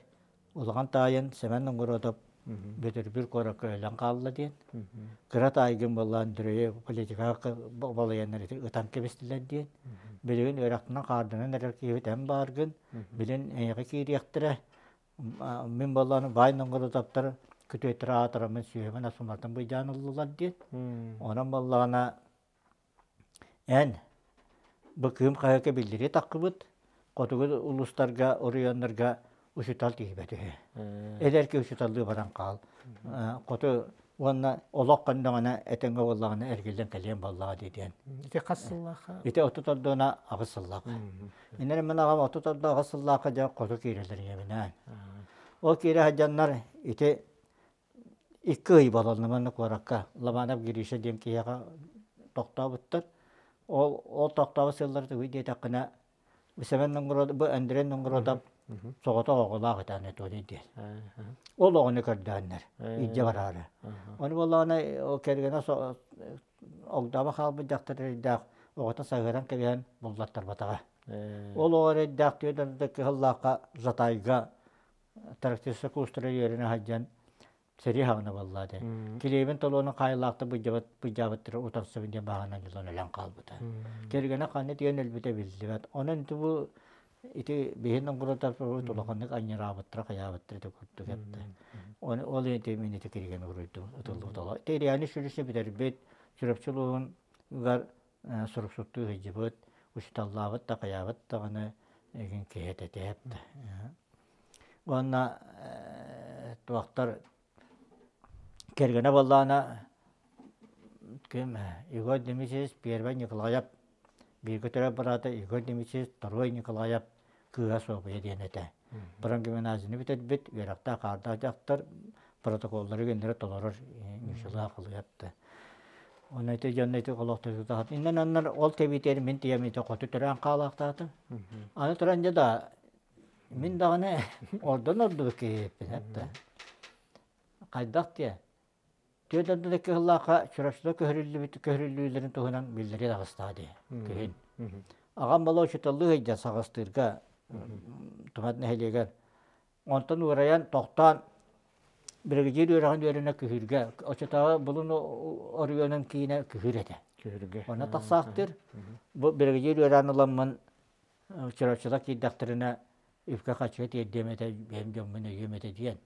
Speaker 2: улахан таайын Сэмэн Новгородов Бөтүрбүр куоракка өлөн хаалла диэн. Кыра таайгын буолла Андрейы политикаҕа балыйаннар ытан кэбистилэр диэн. Билигин үөрэхтэнэн хаарданан эрэр киһибит эн бааргын, билин эйиэхэ киириэхтэрэ, Мин буоллаҕына баай Новгородовтар күтүөттэрэ аатыраммын сүөһүбүн асумартан быйдаан ыллылар диэн. Онон буоллаҕына эн бу Кыым хаһыакка биллэрии таххыбыт, хотугу улуустарга, оройуоннарга учуутал тиийбэт үһү. Эдэр киһи учууталлыы баран хаал. Хоту уонна олох хонноҕуна этэҥҥэ буоллаҕына эргиллэн кэлиэн буоллаҕа дии диэн.
Speaker 1: Ити хас сыллаахха?
Speaker 2: Ити 34 аҕыс сыллаах. Иннинэ мин аҕам 34 сыллаахха дьэ хоту киирэллэр ийэбинээн. Ол киирэ сылдьаннар ити икки ый буолаллар манна куоракка Ломанов Гриша диэн киһиэхэ тохтообуттар. Ол ол тохтообут сыллар тугуй диэтэххинэ Сэмэн Новгородов, бу Андрей Новгородов соҕотох оҕолоох этэ Анатолий диэн. Ол оҕону көрдөөннөр, илдьэ бараары. Ону буоллаҕына ол кэргэнэ огдообо хаалбыт дьахтар эрэйдээх оҕото саһыаран кэбиһэн буллаттарбатаҕа. Ол оҕо эрэйдээх түөрт кыһыллаахха Жатайга тракторист курстара үөрэнэ сылдьан сэрии хаҕына буолла этэ. Килиэбин толуонун хаайылаахта быдьабыт быдьаабыттара утарсыбын диэн баҕанан дьолон өлөн хаалбыта. Кэргэнэ ханна тиийэн өлбүтэ биллибэт. Онон ити бу ити биһин оҥоротарбыт улаханнык анньыраабыттара хайаабыттара ити курдук этэ. Оны ол ити мин ити киригэн уруйдум ытыллыбыт. Ити реальный сүрүсэ бүтэрбит Чурапчы улууһугар суруксуттуу сылдьыбыт, учууталлаабыт да хайаабыт даҕаны эгин киһи этэ да. Уонна туохтар кэргэнэ буоллаҕына ким Егор Дмитриевич Первый Николаев бииргэ төрөөбүт быраата Егор Дмитриевич Второй Николаев кыыһа Суопуйа диэн этэ. Прогимназияны бүтэрбит, үөрэхтээх хаардаах дьахтар протоколлары геннери толорор ньучулаах ылыапты. Онно ити дьонно ити олохтоохтоох. Иннэн аннар ол тэбиитигэр мин тиийэм ити хоту төрөөн хаалаахтаатым. Аны туран дьэ да мин даҕаны ордон ордубут киһиппин этэ. Хайдах диэ? Түөрт ордук кыһыллаахха Чурапчыга көһөрүллүбүт көһөрүллүүлэрин туһунан биллэрии таҕыстаҕа дии күһүн. Аҕам бала учууталлыы сылдьан Саҕастыырга Тумат нэһилиэгэр. Онтон уурайан тохтоон биригэдьиир үөрэҕин үөрэнэ Күһүүргэ оччотооҕу Булун оройуонун киинэ Күһүүр этэ.
Speaker 1: Күһүүргэ.
Speaker 2: Онно тахсаахтыыр. Бу биригэдьиир үөрэҕин ыламмын Чурапчыга киирдэхтэринэ үпкэ-харчыга тиэрдиэм этэ, бэйэм дьоммун өйүөм этэ диэн.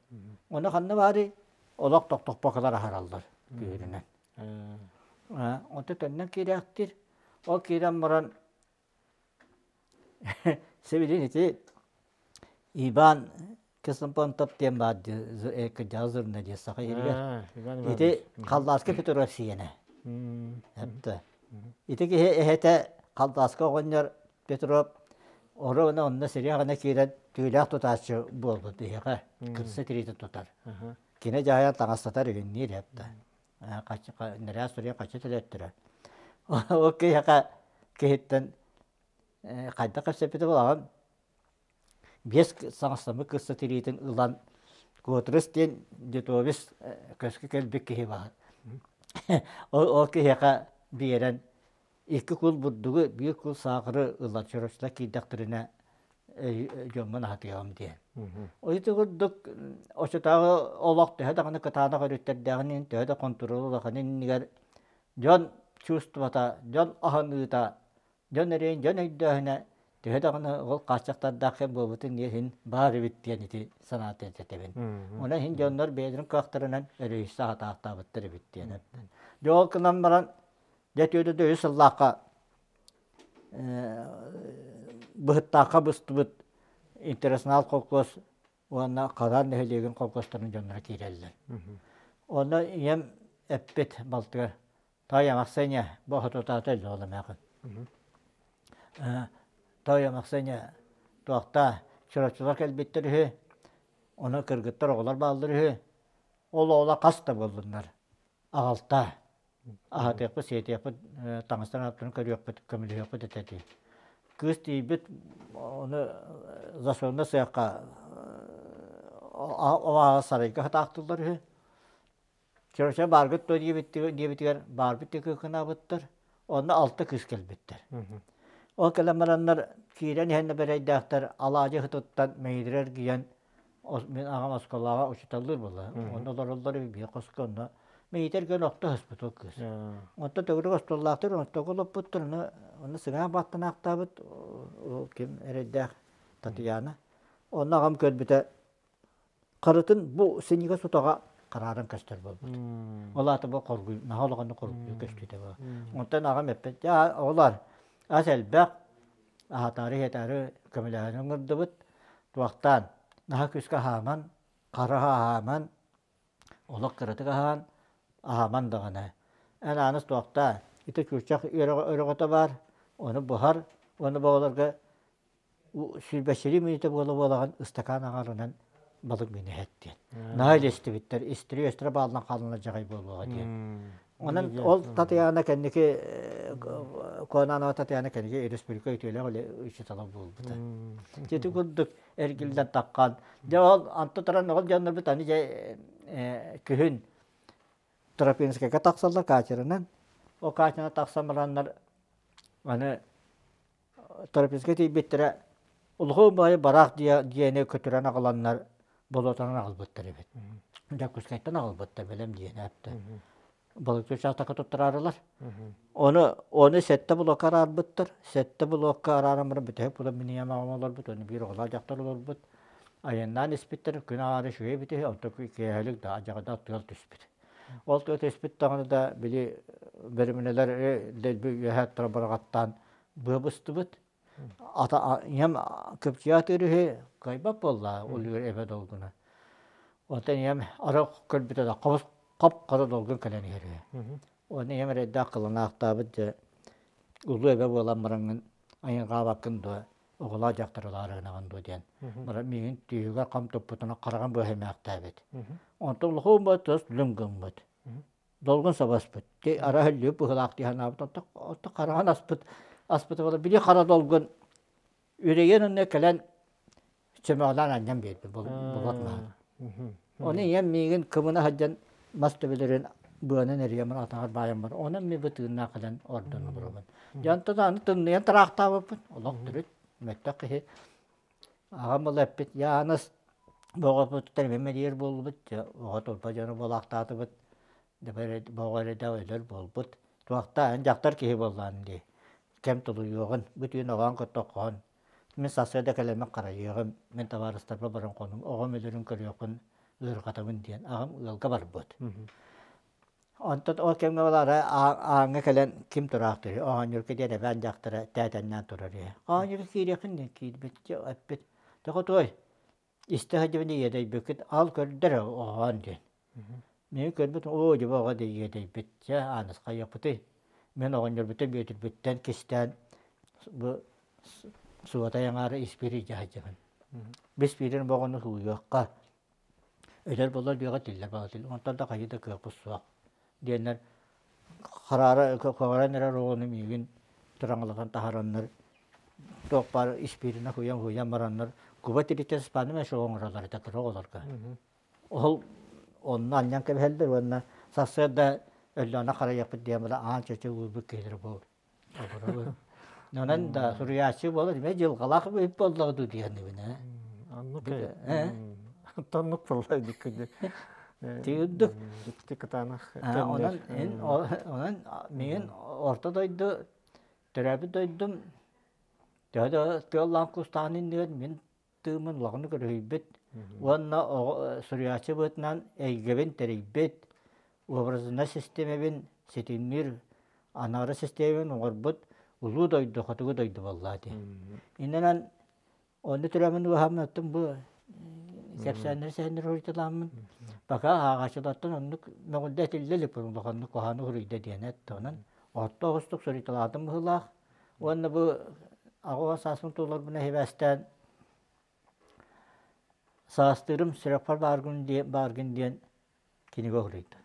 Speaker 2: Онно ханна баарый? Олох тохтоппоколар аһараллар күһүрүнэн. Онто төннөн киирээхтир. Ол киирэн баран сибилин ити Иван Ксмпонтоп диэн баар кырдьаҕас журналист саха иһигэр. Ити Халлааска Петров сиэнэ. Эптэ. Ити киһи эһэтэ Халлааска оҕонньор Петров оруобуна онно сириэҕинэ киирэн түүлээх тутааччы буолбут биһиэхэ кырса тириитин тутар. Кини дьаһайан таҥастатар игинниир эптэ. Нэрээс суруйа хаччы төлөттөрө. Ол киһиэхэ киһиттэн хайдах кэпсэппитэ буолаҕын Биэс саҥастаммыт кырса тириитин ылан Куотурус диэн детовец көскө кэлбит киһи баар. Ол киһиэхэ биэрэн икки кул бурдугу, биир кул саахары ылан чорочула киирдэхтэринэ дьоммун аһатыаҕым диэн. Ити курдук оччотооҕу олох төһө даҕаны кытаанах өрүттэрдээҕин иһин, төһө да хонтуруол улаханын иннигэр дьон чувствота, дьон аһыныыта Дьон эрэйин дьон өйдөөһүнэ төһө даҕаны ол хааччахтардаах кэм буолбутун иһин баар эбит диэн ити санаата этэбин. Онон иһин дьоннор бэйэлэрин кыахтарынан өрөйүссэ аһатаахтаабыттар эбит диэн. Дьэ ол гынан баран дьэ түөтэ да үс сыллаахха быһыттаахха быстыбыт интернационал холкуос уонна Хараан нэһилиэгин холкуостарын дьонноро киирэллэр. Онно ийэм эппит балтыгар Таайа Махсыня бу хотутаата өллө эмээхин. Таайа Махсыня туохтаа чурапчылар кэлбиттэр үһү, ону кыргыттар оҕолор бааллар үһү. Ол оҕолор хас да буоллуннар. Аҕалтаа. Аһатыахпыт, сиэтиэхпит, таҥастарын аптарын көрүөхпүт, көмөлөһүөхпүт этэ дии. Кыыс тиийбит, ону засонна сыахха ол сарайга хатаахтыллар үһү. Чөрөчө бааргыт дуо диэбитигэр баарбыт диэки кынаабыттар. Онно алта кыыс кэлбиттэр. Ол кэлэн бараннар киирэн иһэн бэрэйдээхтэр алаадьы ыһытыттан мэйиирэ эргийэн мин аҕам оскуолаҕа учууталлыыр буолла. Онно олороллор биир хоско онно мэйиитэ эргийэн охто ыһыспыт ол кыыс. Онтон төгүрүк остуоллаахтар онтон олоппуттар ону онно сыҥаах бааттанаахтаабыт ол ким эрэйдээх Татьяна. Онно аҕам көрбүтэ Харытын бу синньигэс утаҕа харааран көстөр буолбут. Ол аата бу хоргуй, наһаа улаханнык хоргуйуу көстүүтэ бу. Онтон аҕам эппит, дьэ оҕолоор, ас элбэх, аһатаары-иһэтаары көмөлөһөн ыҥырдыбыт, туохтаан, наһаа күүскэ аһааман, хараһа аһааман, олох кыратык аһаан, аһааман даҕаны. Эн ааныс туохтаа, ити чуучах өрөҕөтө баар, ону буһар, уонна бу оҕолорго сүүрбэччилии мүнүүтэ буола-буолаҕын ыстакаан аҥарынан балык миинэ иһэт диэн. Наһаа илистибиттэр, истири-үөстэрэ бааллан хаалан дьаҕай буолуоҕа диэн. Онон ол Татьяна кэнники Конанова Татьяна кэнники республика үтүөлээх үлэ учуутала буолбута. Ити курдук эргиллэн таххан. Дьэ ол онто туран ол дьоннорбут аны дьэ күһүн Тропинскайга тахсаллар катерынан. Ол катерынан тахсан бараннар аны Трапезга тиийбиттэрэ улахан баайы бараах диэни көтүрэн аҕаланнар болуотанан аҕалбыттар эбит. Дьокуускайтан аҕалбыттар бэлэм диэни эптэ. Балыкты учаастакка туттараарылар. Ону ону сэттэ блокка араарбыттар. Сэттэ блокка арааран баран бүтэһик буолан мин ийэм аҕам олорбут, уонна биир оҕолоох дьахтар олорбут. Айаннаан испиттэр, күн аҥаара үчүгэй эбит үһү, онтон киэһэлик да адьаҕада тыал түспүт. Ол тыа түспүт даҕаны да били бэриминэлэр дэлби үөһэ туран быраҕаттаан быа быстыбыт. Ата ийэм көпчүйэ атыыр үһү кыайбат буолла ол эбэ долгуна. Онтон ийэм ара көрбүтэ да хобус хоп-хара долгун кэлэн иһэр үһү. Уонна ийэм эрэйдээх кыланаахтаабыт дьэ улуу эбэ буолан бараҥҥын айангаабаккын дуо оҕолоох дьахтар ылаарынаҕын дуо диэн баран миигин түөһүгэр хам туппутунан хараҕын быһа эмээхтээбит. Онтон улахан бу тыс лүҥ гыммыт. Долгун сабаспыт. Ти ара өллү быһылаах дии санаабыт. Онтон онтон хараҕын аспыт аспыта буола били хара долгун үрэйэн онно кэлэн чөмөҕөлөөн анньан биэрбит болот маһын. Ону ийэм миигин кымына сылдьан мас төбөлөрүн быанан эрийэн атаҕар баайан бар. Онон мин бу тыыннаах кэлэн ордон олоробун. Дьэ онтон аны тымныйан тараахтаабыппын. Олох төрүт мөлтөх киһи. Аҕам ыла эппит, Яаныс боҕоппутуттан эмэ мэлийэр буоллубут, дьэ оҕо турба дьоно буолаахтаатыбыт, боҕо эрэ өлөр буолбут. Туохтаа эн дьахтар киһи буоллаан дии. Кэм тулуйуоҕун, бу түүн оҕоон көттөххөн, Мин сарсыарда кэлэммин харайыаҕым, мин табаарыстарбар баран хонуҥ, оҕом өлөрүн көрүөххүн ыарырҕатабын диэн аҕам ыалга барбыт. Онтон ол кэмҥэ балара ааҥҥа кэлэн ким тураахтыыр оонньуурга диэн эбээн дьахтара тээтэннээн турар үһү. Оонньуурга киириэххин диэн киирбит эппит. Тоҕо туой? Истэ сылдьыбын иэдэйбиккит ал көрдөр оҕоон диэн. Мин көрбүт оо дьэ оҕо да иэдэйбит чэ Ааныс хайыахпытый мин оҕонньорбуттан Бүөтүрбүттэн кистээн бу суотай аҥаара испиир илдьэ сылдьабын. Биспиирин боҕону сууйуохха өлөр буоллар диэҕэ тиллэр баҕатыл онтон да хайыы да кыахпыт суох диэннэр хараара көҕөрөн эрэр оҕону миигин тураҥалатан таһараннар туох баар испииринэ хуйан-хуйан бараннар куба тириттэн спаным эшо оҥороллор этэ кыра оҕолорго ол онно анньан кэбиһэллэр уонна сарсыарда өллөөнө харайыахпыт диэн баран аан чөчө уурбут киһилэрэ буолар Онон да суруйааччы буолар эмиэ дьылҕалаах эбит буоллаҕа дуу диэхинибин ээ.
Speaker 1: Оннук Оннук буолла диккүдү.
Speaker 2: Тиырдык.
Speaker 1: Дикти кытаанах.
Speaker 2: Онон онон миигин орто дойду төрөөбүт дойдум төһө да тыаллаан кустаан иннигэр мин тыыммын улаханнык өрүһүйбүт уонна суруйааччы быһыытынан эйгэбин тэрийбит, образнай систиэмэбин ситимниир анаара систиэмэбин оҥорбут улуу дойду, хотугу дойду буоллаа дии. Иннинэн онно төрөөммүн уоһаммын оттон бу кэпсээннэри сэһэннэри суруйталааммын пока ааҕааччылартан оннук мөҕүллэ этиллэ илик улаханнык куһаҕаны суруйда диэн эттэ. Онон орто оҕустук суруйталаатым быһыылаах. Уонна бу аҕа сааспын туоларбына сибээстээн саастыырым сүрэхпэр бааргын диэн бааргын диэн кинигэ уһуруйда.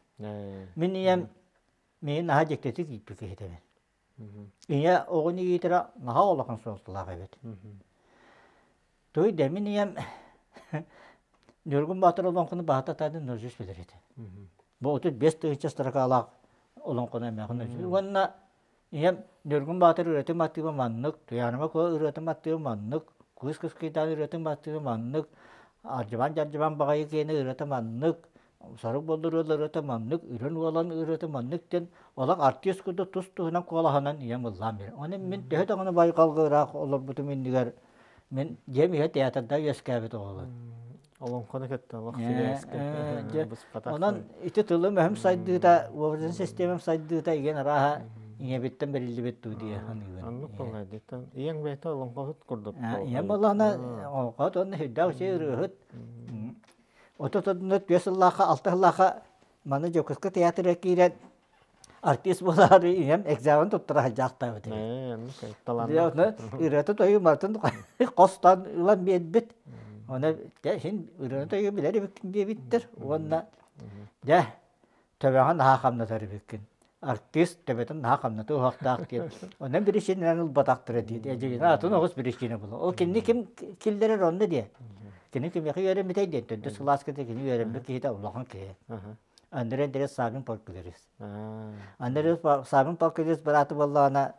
Speaker 2: Мин ийэм миигин наһаа дьиктитик ииппит киһитэбин. Ийэ оҕону иитэрэ наһаа улахан суолталаах эбит. Туй да мин ийэм Ньургун Баатыр олоҥхону баһата таатын ножусь билэр этэ. Бу 35 тыһыынча строкалаах олоҥхону эмээхин уонна Ийэм Ньургун Баатыр ырыатын матыыба маннык, Туйаарыма Куо ырыатын матыыба маннык, Кыыс Кыскыйдаан ырыатын матыыба маннык, Ардьыбан-дьардьыбан баҕайы киэнэ ырыата маннык, Сорук Боллур ыал ырыата маннык, Үрүн Уолан ырыата маннык диэн олох артист курдук тус-туһунан куолаһынан ийэм ыллаан биэрэр. Ону мин төһө даҕаны байҕалга ыраах олорбутум иннигэр мин дьиэм иһэ театрда үөскээбит оҕолор.
Speaker 1: Олоҥхону кытта олох сибээскэ быспатах.
Speaker 2: Онон ити тылым-өһүм сайдыыта, образын системам сайдыыта игэн арааһа ийэбиттэн бэриллибит дуу дии саныыбын.
Speaker 1: Оннук буолла диттэн. Ийэҥ бэйэтэ олоҥхоһут курдук.
Speaker 2: Ийэм буоллаҕына олоҥхоһут уонна сүрдээх үчүгэй ырыаһыт. Отут түөрт сыллаахха, алта сыллаахха маны Дьокуускай театрга киирэн артист буолаары ийэм экзамен туттара сылдьаахтаабыт эбит. Ырыата тойу барытын хостон ылан биэрбит. Оны дьэ син ырыаны тойу билэр эбиккин диэбиттэр. Уонна дьэ төбөҕө наһаа хамнатар эбиккин. Артист төбөтүн наһаа хамнатыы уһахтаах диэн. Онон биричиинэнэн ылбатахтара диир. Эдьигинэ атын оҕус биричиинэ буолар. Ол кинини ким киллэрэр онно диэ. Кини кимиэхэ үөрэммитэй диэн. Төрдүс кылааска кини үөрэммит киһитэ улахан киһи. Андрей Андреевич Савин Полкилерис. Андрей Савин Полкилерис бырааты буоллаҕына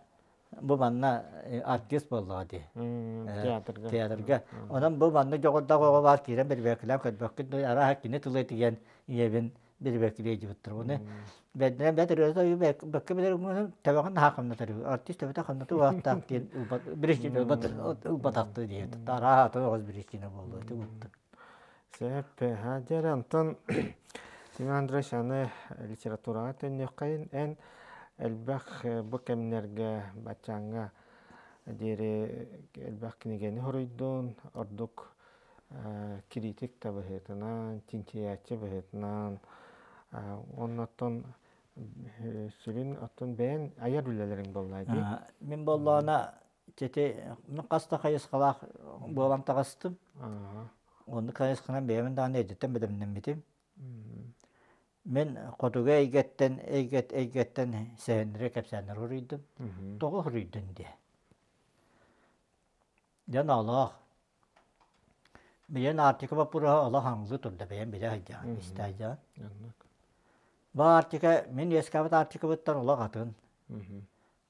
Speaker 2: бу манна артист буоллаҕа дии.
Speaker 1: Театрга.
Speaker 2: Театрга. Онон бу манна дьоҕурдаах оҕо баар киирэн бэрбээкилээн көрбөккүн арааһа кини тылы этигэн ийэбин бирибэкилиэ дьыбыттар. Оны бэддинэн бэт ырыата бэккэ билэр төбөҕүн наһаа хамнатар. Артист төбөтө хамнатыы уһааттаах диэн биричиинэ ылбатахты диэбит. Арааһа атын оҕус биричиинэ буолуо ити курдук.
Speaker 1: Сөп. Дьэ, онтон Семен Андреевич, аны литератураҕа төннүөххэйин. Эн элбэх бу кэмнэргэ баччааҥҥа диэри элбэх кинигэни хоруйдун, ордук критик да быһыытынан, чинчийээччи быһыытынан, оннуттан сүрүн оттон бэйэн айар үлэлэриҥ буолла дии.
Speaker 2: Мин буоллаҕына Ити хас да хайысхалаах буолан таҕыстым. Оннук хайысханан бэйэбин даҕаны эрдэттэн бэлэмнэммитим. Мин хотугу эйгэттэн эйгэт эйгэттэн сэһэннэри кэпсээннэри суруйдум. Тоҕо суруйдун диye. Дьон олох. Билэн Арктика боппуруоһа олох аҥылыы турда бэйэм билэ сылдьаҕын, истэ сылдьаҕын. Бу Арктика мин үөскээбит Арктикабыттан олох атын.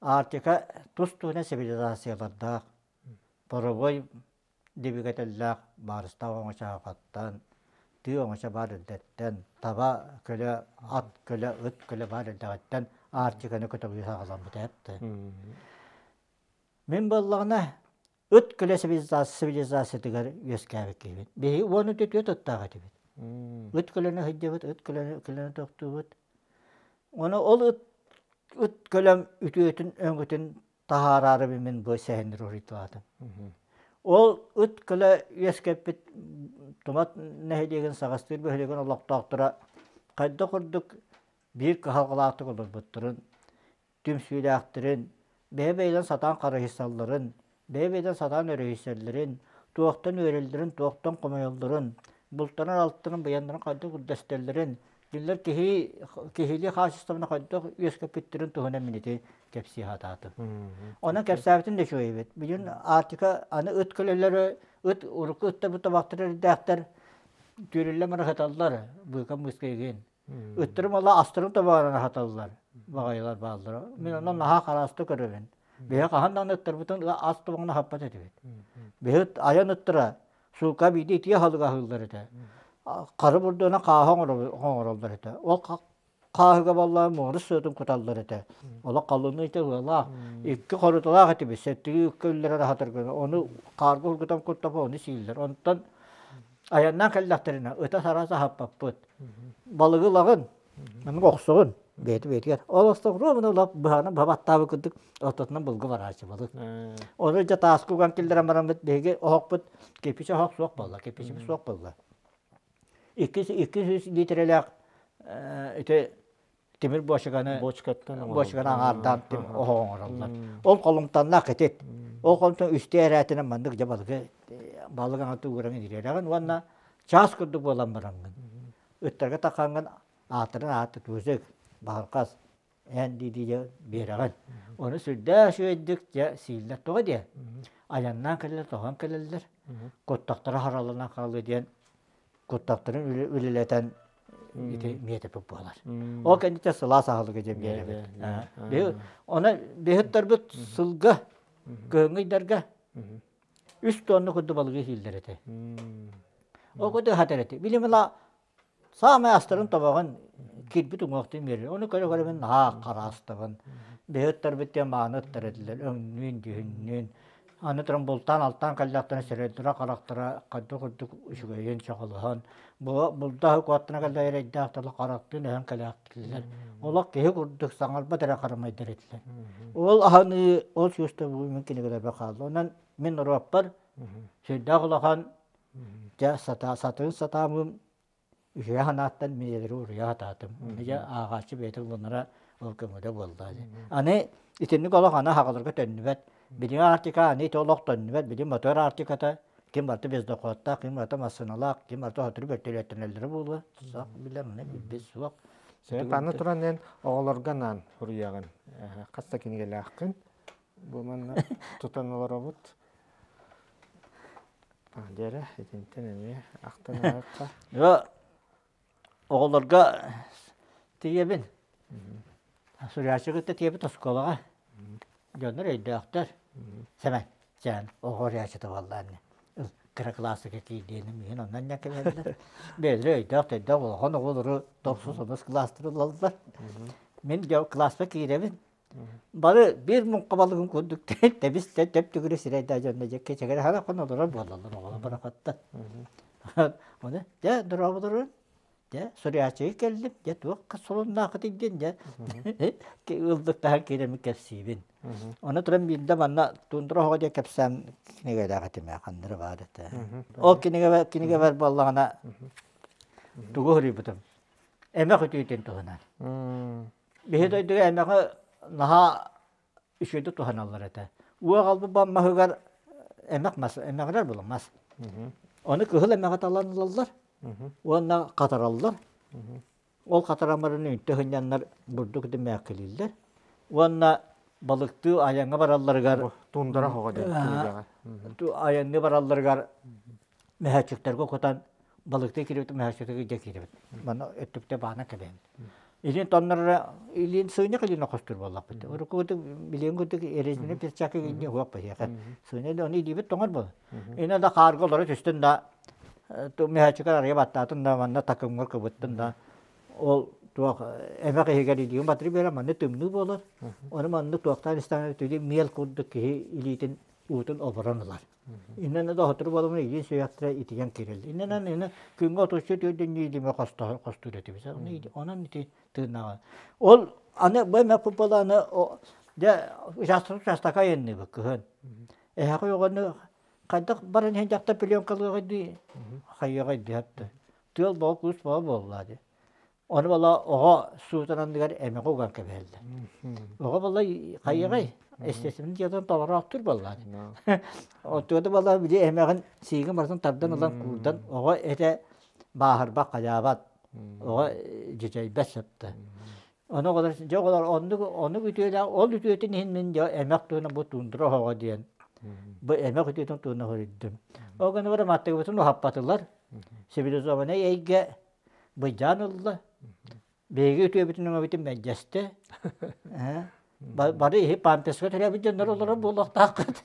Speaker 2: Арктика тус-туһунан цивилизациялардаах, паровой двигателлээх баарыстаах оҥочоохоттон, тыы оҥочо баар эрдэттэн, таба көлө, ат көлө, ыт көлө баар эрдэҕиттэн Арктиканы көтөҕүү саҕаламмыта эптэ. Мин буоллаҕына ыт көлө цивилизациятыгар үөскээбит киһибин. Биһиги уон үтүө ыттаах этибит. Ыт көлөнү сылдьабыт, ыт көлөнү тохтуубут. Ону ол ыт ыт көлөм үтүөтүн өҥөтүн таһаараары мин бу сэһэннэри уруйталаатым. Ол ыт көлө үөскэппит Тумат нэһилиэгин Саҕастыыр бөһүөлэгин олохтоохторо хайдах курдук биир кыһалҕалаахтык олорбуттарын, түмсүүлээхтэрин, бэйэ-бэйэлэрин сатаан харыһыйсалларын, бэйэ-бэйэлэрин сатаан өрүһүйсэллэрин, туохтан үөрэллэрин, туохтан хомойоллорун, бултанар алтарын, быйаннарын хайдах үрдэстэллэрин, кинилэр киһи киһилии хаачыстыбаны хайдах үөскэппиттэрин туһунан мин ити кэпсии сатаатым. Онон кэпсээбитим да үчүгэй эбит. Бүгүн Арктика аны ыт көлөлөрө, ыт урукку ыттар табахтар эрдээхтэр түөрүллэн барахаталлар быыка мыыска игин. Ыттарым ала астарым табаҕынан аһаталлар баҕайылар бааллара. Мин онон наһаа харааста көрөбүн. Биһи хаһан даҕаны ыттарбытын ас тобоҕун аһаппат этибит. Биһи айан ыттара суука биирдэ итии аһылык аһыыллар этэ. Хары бурдуна хааһы оҥороллор этэ. Ол хааһыга баллаан муорус сыатын куталлар этэ. Олох халыҥы итэ ыалаах. Икки хоруталаах этибит. Сэттиги үккэ үллэрэр аһатарга. Ону хаарга ургутан куттапа ону сииллэр. Онтон айаннаан кэллэхтэринэ ыта сараас аһаппаппыт. Балыгы ылаҕын, маннык охсоҕун бэйэтэ бэйэтигэр. Ол охсоҕун ыла быһаҕынан быһа баттаабыт курдук ортотунан булгу барааччы балык. Ону дьэ тааска уган киллэрэн бараммыт биһиги оһохпут кирпич оһох суох буолла, кирпичибит суох буолла. 200 литрэлээх ити тимир буочуканы
Speaker 1: бочкаттан
Speaker 2: бочканы аҥаардаан оһох оҥороллор. Ол холумтаннаах итит. Ол холумтан үстэ эрээтинэн маннык дьэ балыгы балык аҥата ууран ириэрэҕин уонна чаас курдук буолан бараҥҥын ыттарга тахаҥҥын аатырын ааты тузик баһырхас эн дии дии биэрэҕин. Ону сүрдээх үчүгэйдик дьэ сииллэр. Тоҕо диэ? Айаннаан кэлэллэр, тоһон кэлэллэр. Куттахтара хараланан хаалыа диэн куттахтарын үлэлэтэн ити миэтэпит буолар. Ол кэнниттэн сылаас аһылыгы дьэ биэрэбит. Оны биһиттэрбит сылга кыһыҥҥы ыйдарга үс тонна курдук балыгы иһииллэр этэ. Ол курдук хатар этэ. Билим Саамай астарын тобоҕун киирбит уҥуохтун биэрэр. Ону көрө-көрөбүн наһаа хараастабын. Биһи ыттарбыт диэн мааны ыттар этилэр, өҥнүүн, дьүһүннүүн. Аны туран бултаан-алтаан кэллэхтэринэ сирэйдэрэ-харахтара хайдах курдук үчүгэйин чоҕулуһан, бу бултаһы куоттана кэллэ эрэйдээх тылы харахтыын өһөн кэлээхтилэр. Олох киһи курдук саҥарбат эрэ харамайдар этилэр. Ол аһыныы, ол чувство мин кинигэлэрбэр хаалла. Онон мин норуоппар сүрдээх улахан Дьэ, сатыыр сатаамым үчүгэй санааттан миэлэри уруйа сатаатым. Дьэ, ааҕааччы бэйэтэ ылынара ол көҥүлэ буолла. Аны итинник олох аны аҕаларга төннүбэт. Билиҥҥи Арктика аны ити олох төннүбэт. Билим мотор Арктиката ким барыта бездоходтаах, ким барыта массыыналаах, ким барыта сотору бөртөлүөттэнэллэрэ буолуо. Суох билэр, аны билбит суох.
Speaker 1: Сөп, аны туран эн оҕолорго анаан суруйаҕын. Хас да кинигэлээххин. Бу манна тутан олоробут. Дьэрэ, итинтэн эмиэ ахтан ааһыахха.
Speaker 2: Оҕолорго тиийэбин. Суруйааччы кытта тиийэбит оскуолаҕа. Дьоннор өйдөөхтөр. Сэмэн, чээн, оҕо уруйааччыта буолла ини. Кыра кылааска киирдиэни миигин онно кэлэллэр. Бэйэлэрэ өйдөөх-төйдөөх улахан оҕолору тохсус онус кылаастары ылаллар. Мин кылааска киирэбин. Бары биир муҥха балыгын курдук тэбис тэп-түгүрү сирэйдээх дьонно дьэ кэчэгэр харахан олорор буолаллар оҕолор барахаттар. Ону дьэ дорооболорун дьэ суруйааччыга кэллим дьэ туох солуннаахытый диэн дьэ ыллыктаһан киирэммин кэпсиибин. Ону туран биирдэ манна Тундра оһоҕо диэн кэпсээн кинигэлээх этим ээ ханнары баар этэ. Ол кинигэбэр кинигэбэр буоллаҕына тугу суруйбутум эмэх үтүүтүн туһунан. Биһи дойдуга эмэҕи наһаа үчүгэйдик туһаналлар этэ. Уу аҕалбыт маһыгар эмэх мас, эмэҕирэр буолан мас. Ону кыһыл эмэҕи талан ылаллар уонна хатараллар. Ол хатаран баран үнтү сынньаннар бурдук дымээккилииллэр. Уонна балыктыы айаҥҥа баралларыгар
Speaker 1: Тундара хоҕо диэн кинигэҕэ.
Speaker 2: Айанныы баралларыгар мөһөөччүктэргэ кутан балыктыы киирбит мөһөөччүктэргэ дьэ киирэбит. Манна өттүктэ баана кэбиһэбит. Илин тоннорро илин сыыньах илин хостур буоллахпыт. Урукку курдук билигин курдук резиновый перчатка инни уох быһыаха. Сыыньа да ону илиибит тоҥор буол. Инэ да хаарга олоро түстүн да мөһөөччүкэр арыйа баттаатын да манна такымҥар кыбыттын да ол туох эмэх иһигэр илиигин батыры биэрэ манна тымныы буолар. Ону маннык туохтаан истэҕинэ түлү миэл курдук киһи илиитин уутун оборон ылар. Иннэнэ да сотору буоламмын илиин сүһүөхтэрэ итийэн киирэллэр. Иннэнэн иннэ күҥҥэ отучча түөрдүннүү илиимэ хостуур этибит. Онон ити тыыннаҕа. Ол аны бу эмэ футболаны дьэ учаастак учаастакка айанныыбыт кыһын. Эһэҕэ оҕону Хайдах баран иһэн дьахтар пеленкалыаҕай дии, хайыаҕай дии хатта. Тыал боҕо куус боҕо буолла дии. Ону бала оҕо суутун анныгар эмэҕи уган кэбиһэллэр. Оҕо бала хайыаҕай? Естественно дьиэтин толороохтур буоллаа дии. Оттуода бала били эмэҕин сиигин барытын тардан ылан куурдан оҕо этэ бааһырбат хайаабат оҕо дьүдьэйбэт сөптө. Ону оҕолор дьэ оҕолор оннук оннук үтүөлээх ол үтүөтүн иһин мин дьэ эмэх туһунан бу туундура оһоҕо диэн бу эмэх үтүөтүн туһунан хоруйдум. Ол гынан баран маттыгыбытын уһаппатылар. Цивилизованнай эйгэ быдьаан ылла. Биһиги үтүөбүтүн өҥөбүтүн мэлдьэстэ. Бары иһи памперска төрөөбүт дьоннор олорор буолуохтааххыт.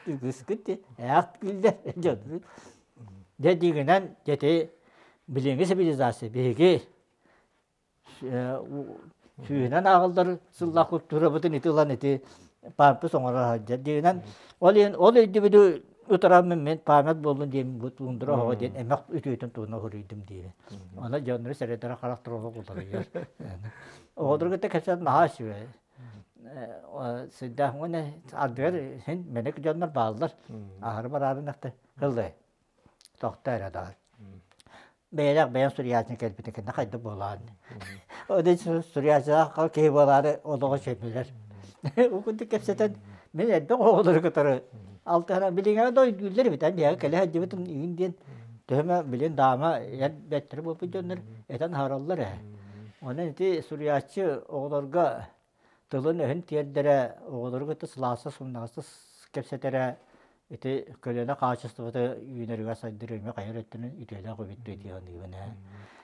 Speaker 2: Үгүскүт ээх күллэр дьон. Дьэ дигинэн дьэти билиҥҥи цивилизация биһиги сүүһүнэн ааҕыллар сыллаах культурабытын ити ылан ити памперс оҥорор сылдьар диэнэн ол иһин ол өйдөбүлү утараммын мин память буоллун диэн бу туундура оһоҕо диэн эмэх үтүөтүн туһунан суруйдум диибин. Аны дьоннору сэрэдэрэ харахтар олох уларыйар. Оҕолору кытта кэпсээн наһаа үчүгэй. Сүрдээх уонна ардыгар син мэник дьоннор бааллар. Аһары бараарын ахта кыллай. Тохтоо эрэ даҕаны. Бэйэлээх бэйэм суруйааччы кэлбитин кэннэ хайдах буолаан. Ол суруйааччылаах киһи буолаары олоҕо сөбүлэр. Ол курдук кэпсэтэн мин элбэх оҕолору кытары алтыһан билиҥҥэ да өйдүүллэр эбит биһиэхэ кэлэ сылдьыбытым игин диэн төһө билин даама эр бэттэрэ буолбут дьоннор этэн аһараллар ээ. Онон ити суруйааччы оҕолорго тылын-өһүн тиэрдэрэ, оҕолору кытта сылааста сымнаҕаста кэпсэтэрэ ити көлүөнэ хаачыстыбата үүнэригэр сайдыр өҥө хайар өттүнэн үтүөлээх эбит дии саныыбын ээ.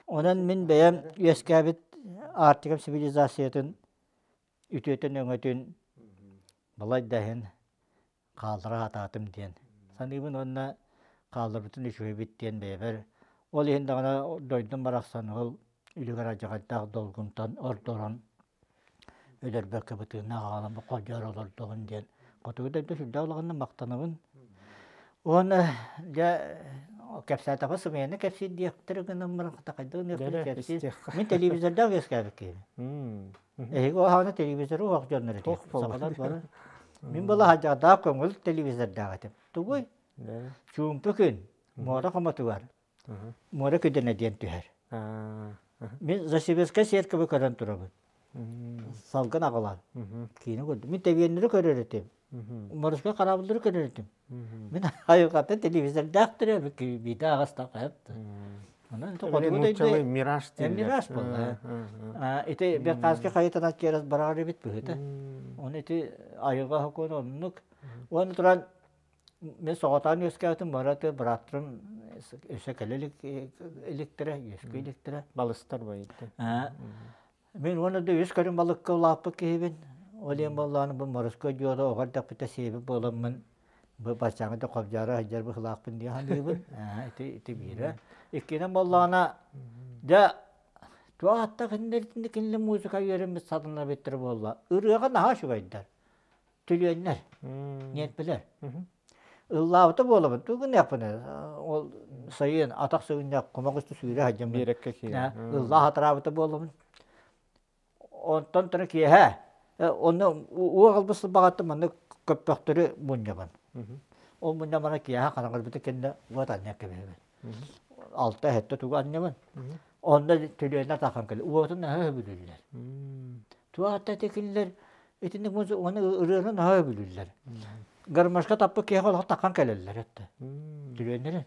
Speaker 2: Онон мин бэйэм үөскээбит Арктика цивилизациятын үтүөтүн-өҥөтүн балай да иһин хааллара сатаатым диэн саныыбын уонна хаалларбытын үчүгэйбит диэн бэйэбэр ол иһин даҕаны дойдум барахсан ол үлүгэр алдьархайдаах долгунтан ордорон өлөрбөккө бытыыннаах аҕалан бу холдьоор олордоҕун диэн хотугу дойду сүрдээх улаханнык махтанабын уонна дьэ кэпсээтэххэ сымыйаны кэпсиир диэхтэрэ гынан баран хайдах гыныахпын кэпсиир мин телевизордаах үөскээбит киһибин Эһиги оһоҕуна телевизоры оһох дьоннор этигит. Сахалар бары. Мин была хадьадаах көҥүл телевизордаах этим. Тугуй? Чуумпу күн муора хомотугар муора күдэнэ диэн түһэр. Мин Засибирскай церковы көрөн турабын. Салгын аҕалан. Киинэ көрдүм. Мин тэбиэннэри көрөр этим. Морской корабльдары көрөр этим. Мин айылҕаттан телевизордаах төрөөбүт биирдэ аҕыстах хайапты. Онон ити хотугу дойду
Speaker 1: мираж
Speaker 2: мираж буолла. Ити Берканский хайытынан керес барар эбит быһыта. Оны ити айылҕа хокуон оннук. Уонна туран мен соҕотоон үөскээбитим бараты бырааттарым өссө кэлэ иликтэрэ, үөскүү иликтэрэ.
Speaker 1: Балыстар байыты.
Speaker 2: Мин уонна да үс көрүҥ балыкка улааппыт киһибин. Ол иһин буоллаҕына бу морской дьуота оҕо эрдэхпиттэн сиэбит буоламмын бу баччааҥҥа да хобдьоро сылдьар быһыылаахпын дии саныыбын. Ити ити биирэ. Иккинэн буоллаҕына дьэ туох ааттаах кинилэр кинилэр музыка үөрэммит сатанар эбиттэрэ буолла. Ырыаҕа наһаа үчүгэйдэр. Түлүөннэр, ньиэрпэлэр. Ыллаабыта буолабын, тугу гыныахпыный, ол сайын атах сыгынньах кумах үстү сүүрэ сылдьаммын
Speaker 1: Биэрэккэ киирэн.
Speaker 2: ыллаа хатыраабыта буолабын. Онтон туран киэһэ онно уу аҕалбыт сылбаҕаттан маннык көппөхтөрү мунньабын. Ол мунньамана киэһэ хараҥарбыта кэннэ уот анньан кэбиһэбин. Алта эһэттэ тугу анньабын. Онно төлүөнэ атахан кэлэр. Уотун наһаа сөбүлүүллэр. Туох атта кинилэр итинник уонна ырыаны наһаа сөбүлүүллэр. Гармошка таппыт киһиэхэ олох тахан кэлэллэр этэ. Түлүөннэри.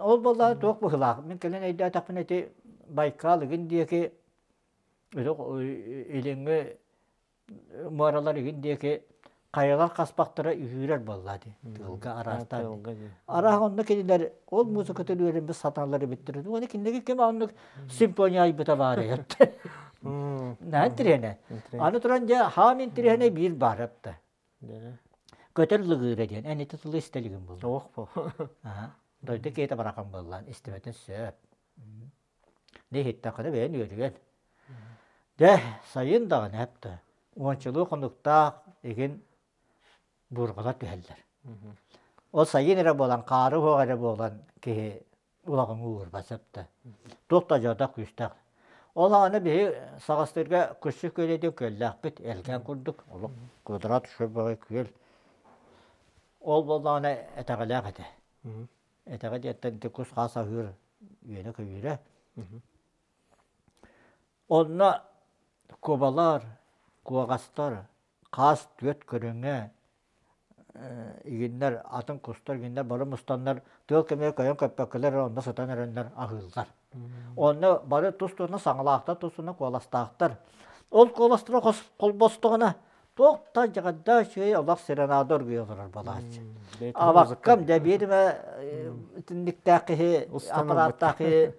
Speaker 2: Ол буоллаҕа туох быһыылаах. Мин кэлин өйдөөтөхпүнэ ити Байкал игин диэки илиҥҥи муоралар игин диэки хайалар хаспахтара үһүүрэр буолла дии тыалга араастаан араах онно кинилэр ол музыкатын үөрэммит сатаналар эбиттэр уонна кинилэргэ ким оннук симфония айбыта баар эһэттэ наһаа интириэһинэй аны туран дьэ хаам интириэһинэй биир баар эптэ көтөр лыгыыра диэн эн ити тылы истэ илигин буолла
Speaker 1: Ох бу.
Speaker 2: Дойду киһитэ барахан буоллаан истибэтин сөп. Дьэ иһиттэххинэ бэйэн үөрүгэн. Дьэ сайын даҕаны эптэ уончалыы хонуктаах игин буурҕалар түһэллэр. Ол сайын эрэ буолан, хаары уһуох эрэ буолан киһи улаҕаҥы уурбат сөптө. Туох да дьоодох күүстээх. Ол аҕаны биһи Саҕастыырга Күччү күөлэ диэн күөллээхпит, элгээн курдук, олох квадрат үчүгэй баҕайы күөл. Ол буоллаҕына этэҕэлээх этэ. Этэҕэ диэттэн ити кус-хаас аһыыр үөнэ-көйүүрэ. Онно кубалар, куоҕастар, хаас түөрт көрүҥэ, игиннэр, атын кустар игиннэр бары мустаннар тыал кэмигэр көйөн көппөккөлөр онно сытан эрэннэр аһыыллар. Онно бары тус-туһунан саҥалаахтар, тус-туһунан куоластаахтар. Ол куоластара холбостоҕуна туох да дьаҕардаах үчүгэй олох серенада оргуйа олорор буолааччы. Абаккам дьэ биир эмэ итинниктээх киһи, аппарааттаах киһи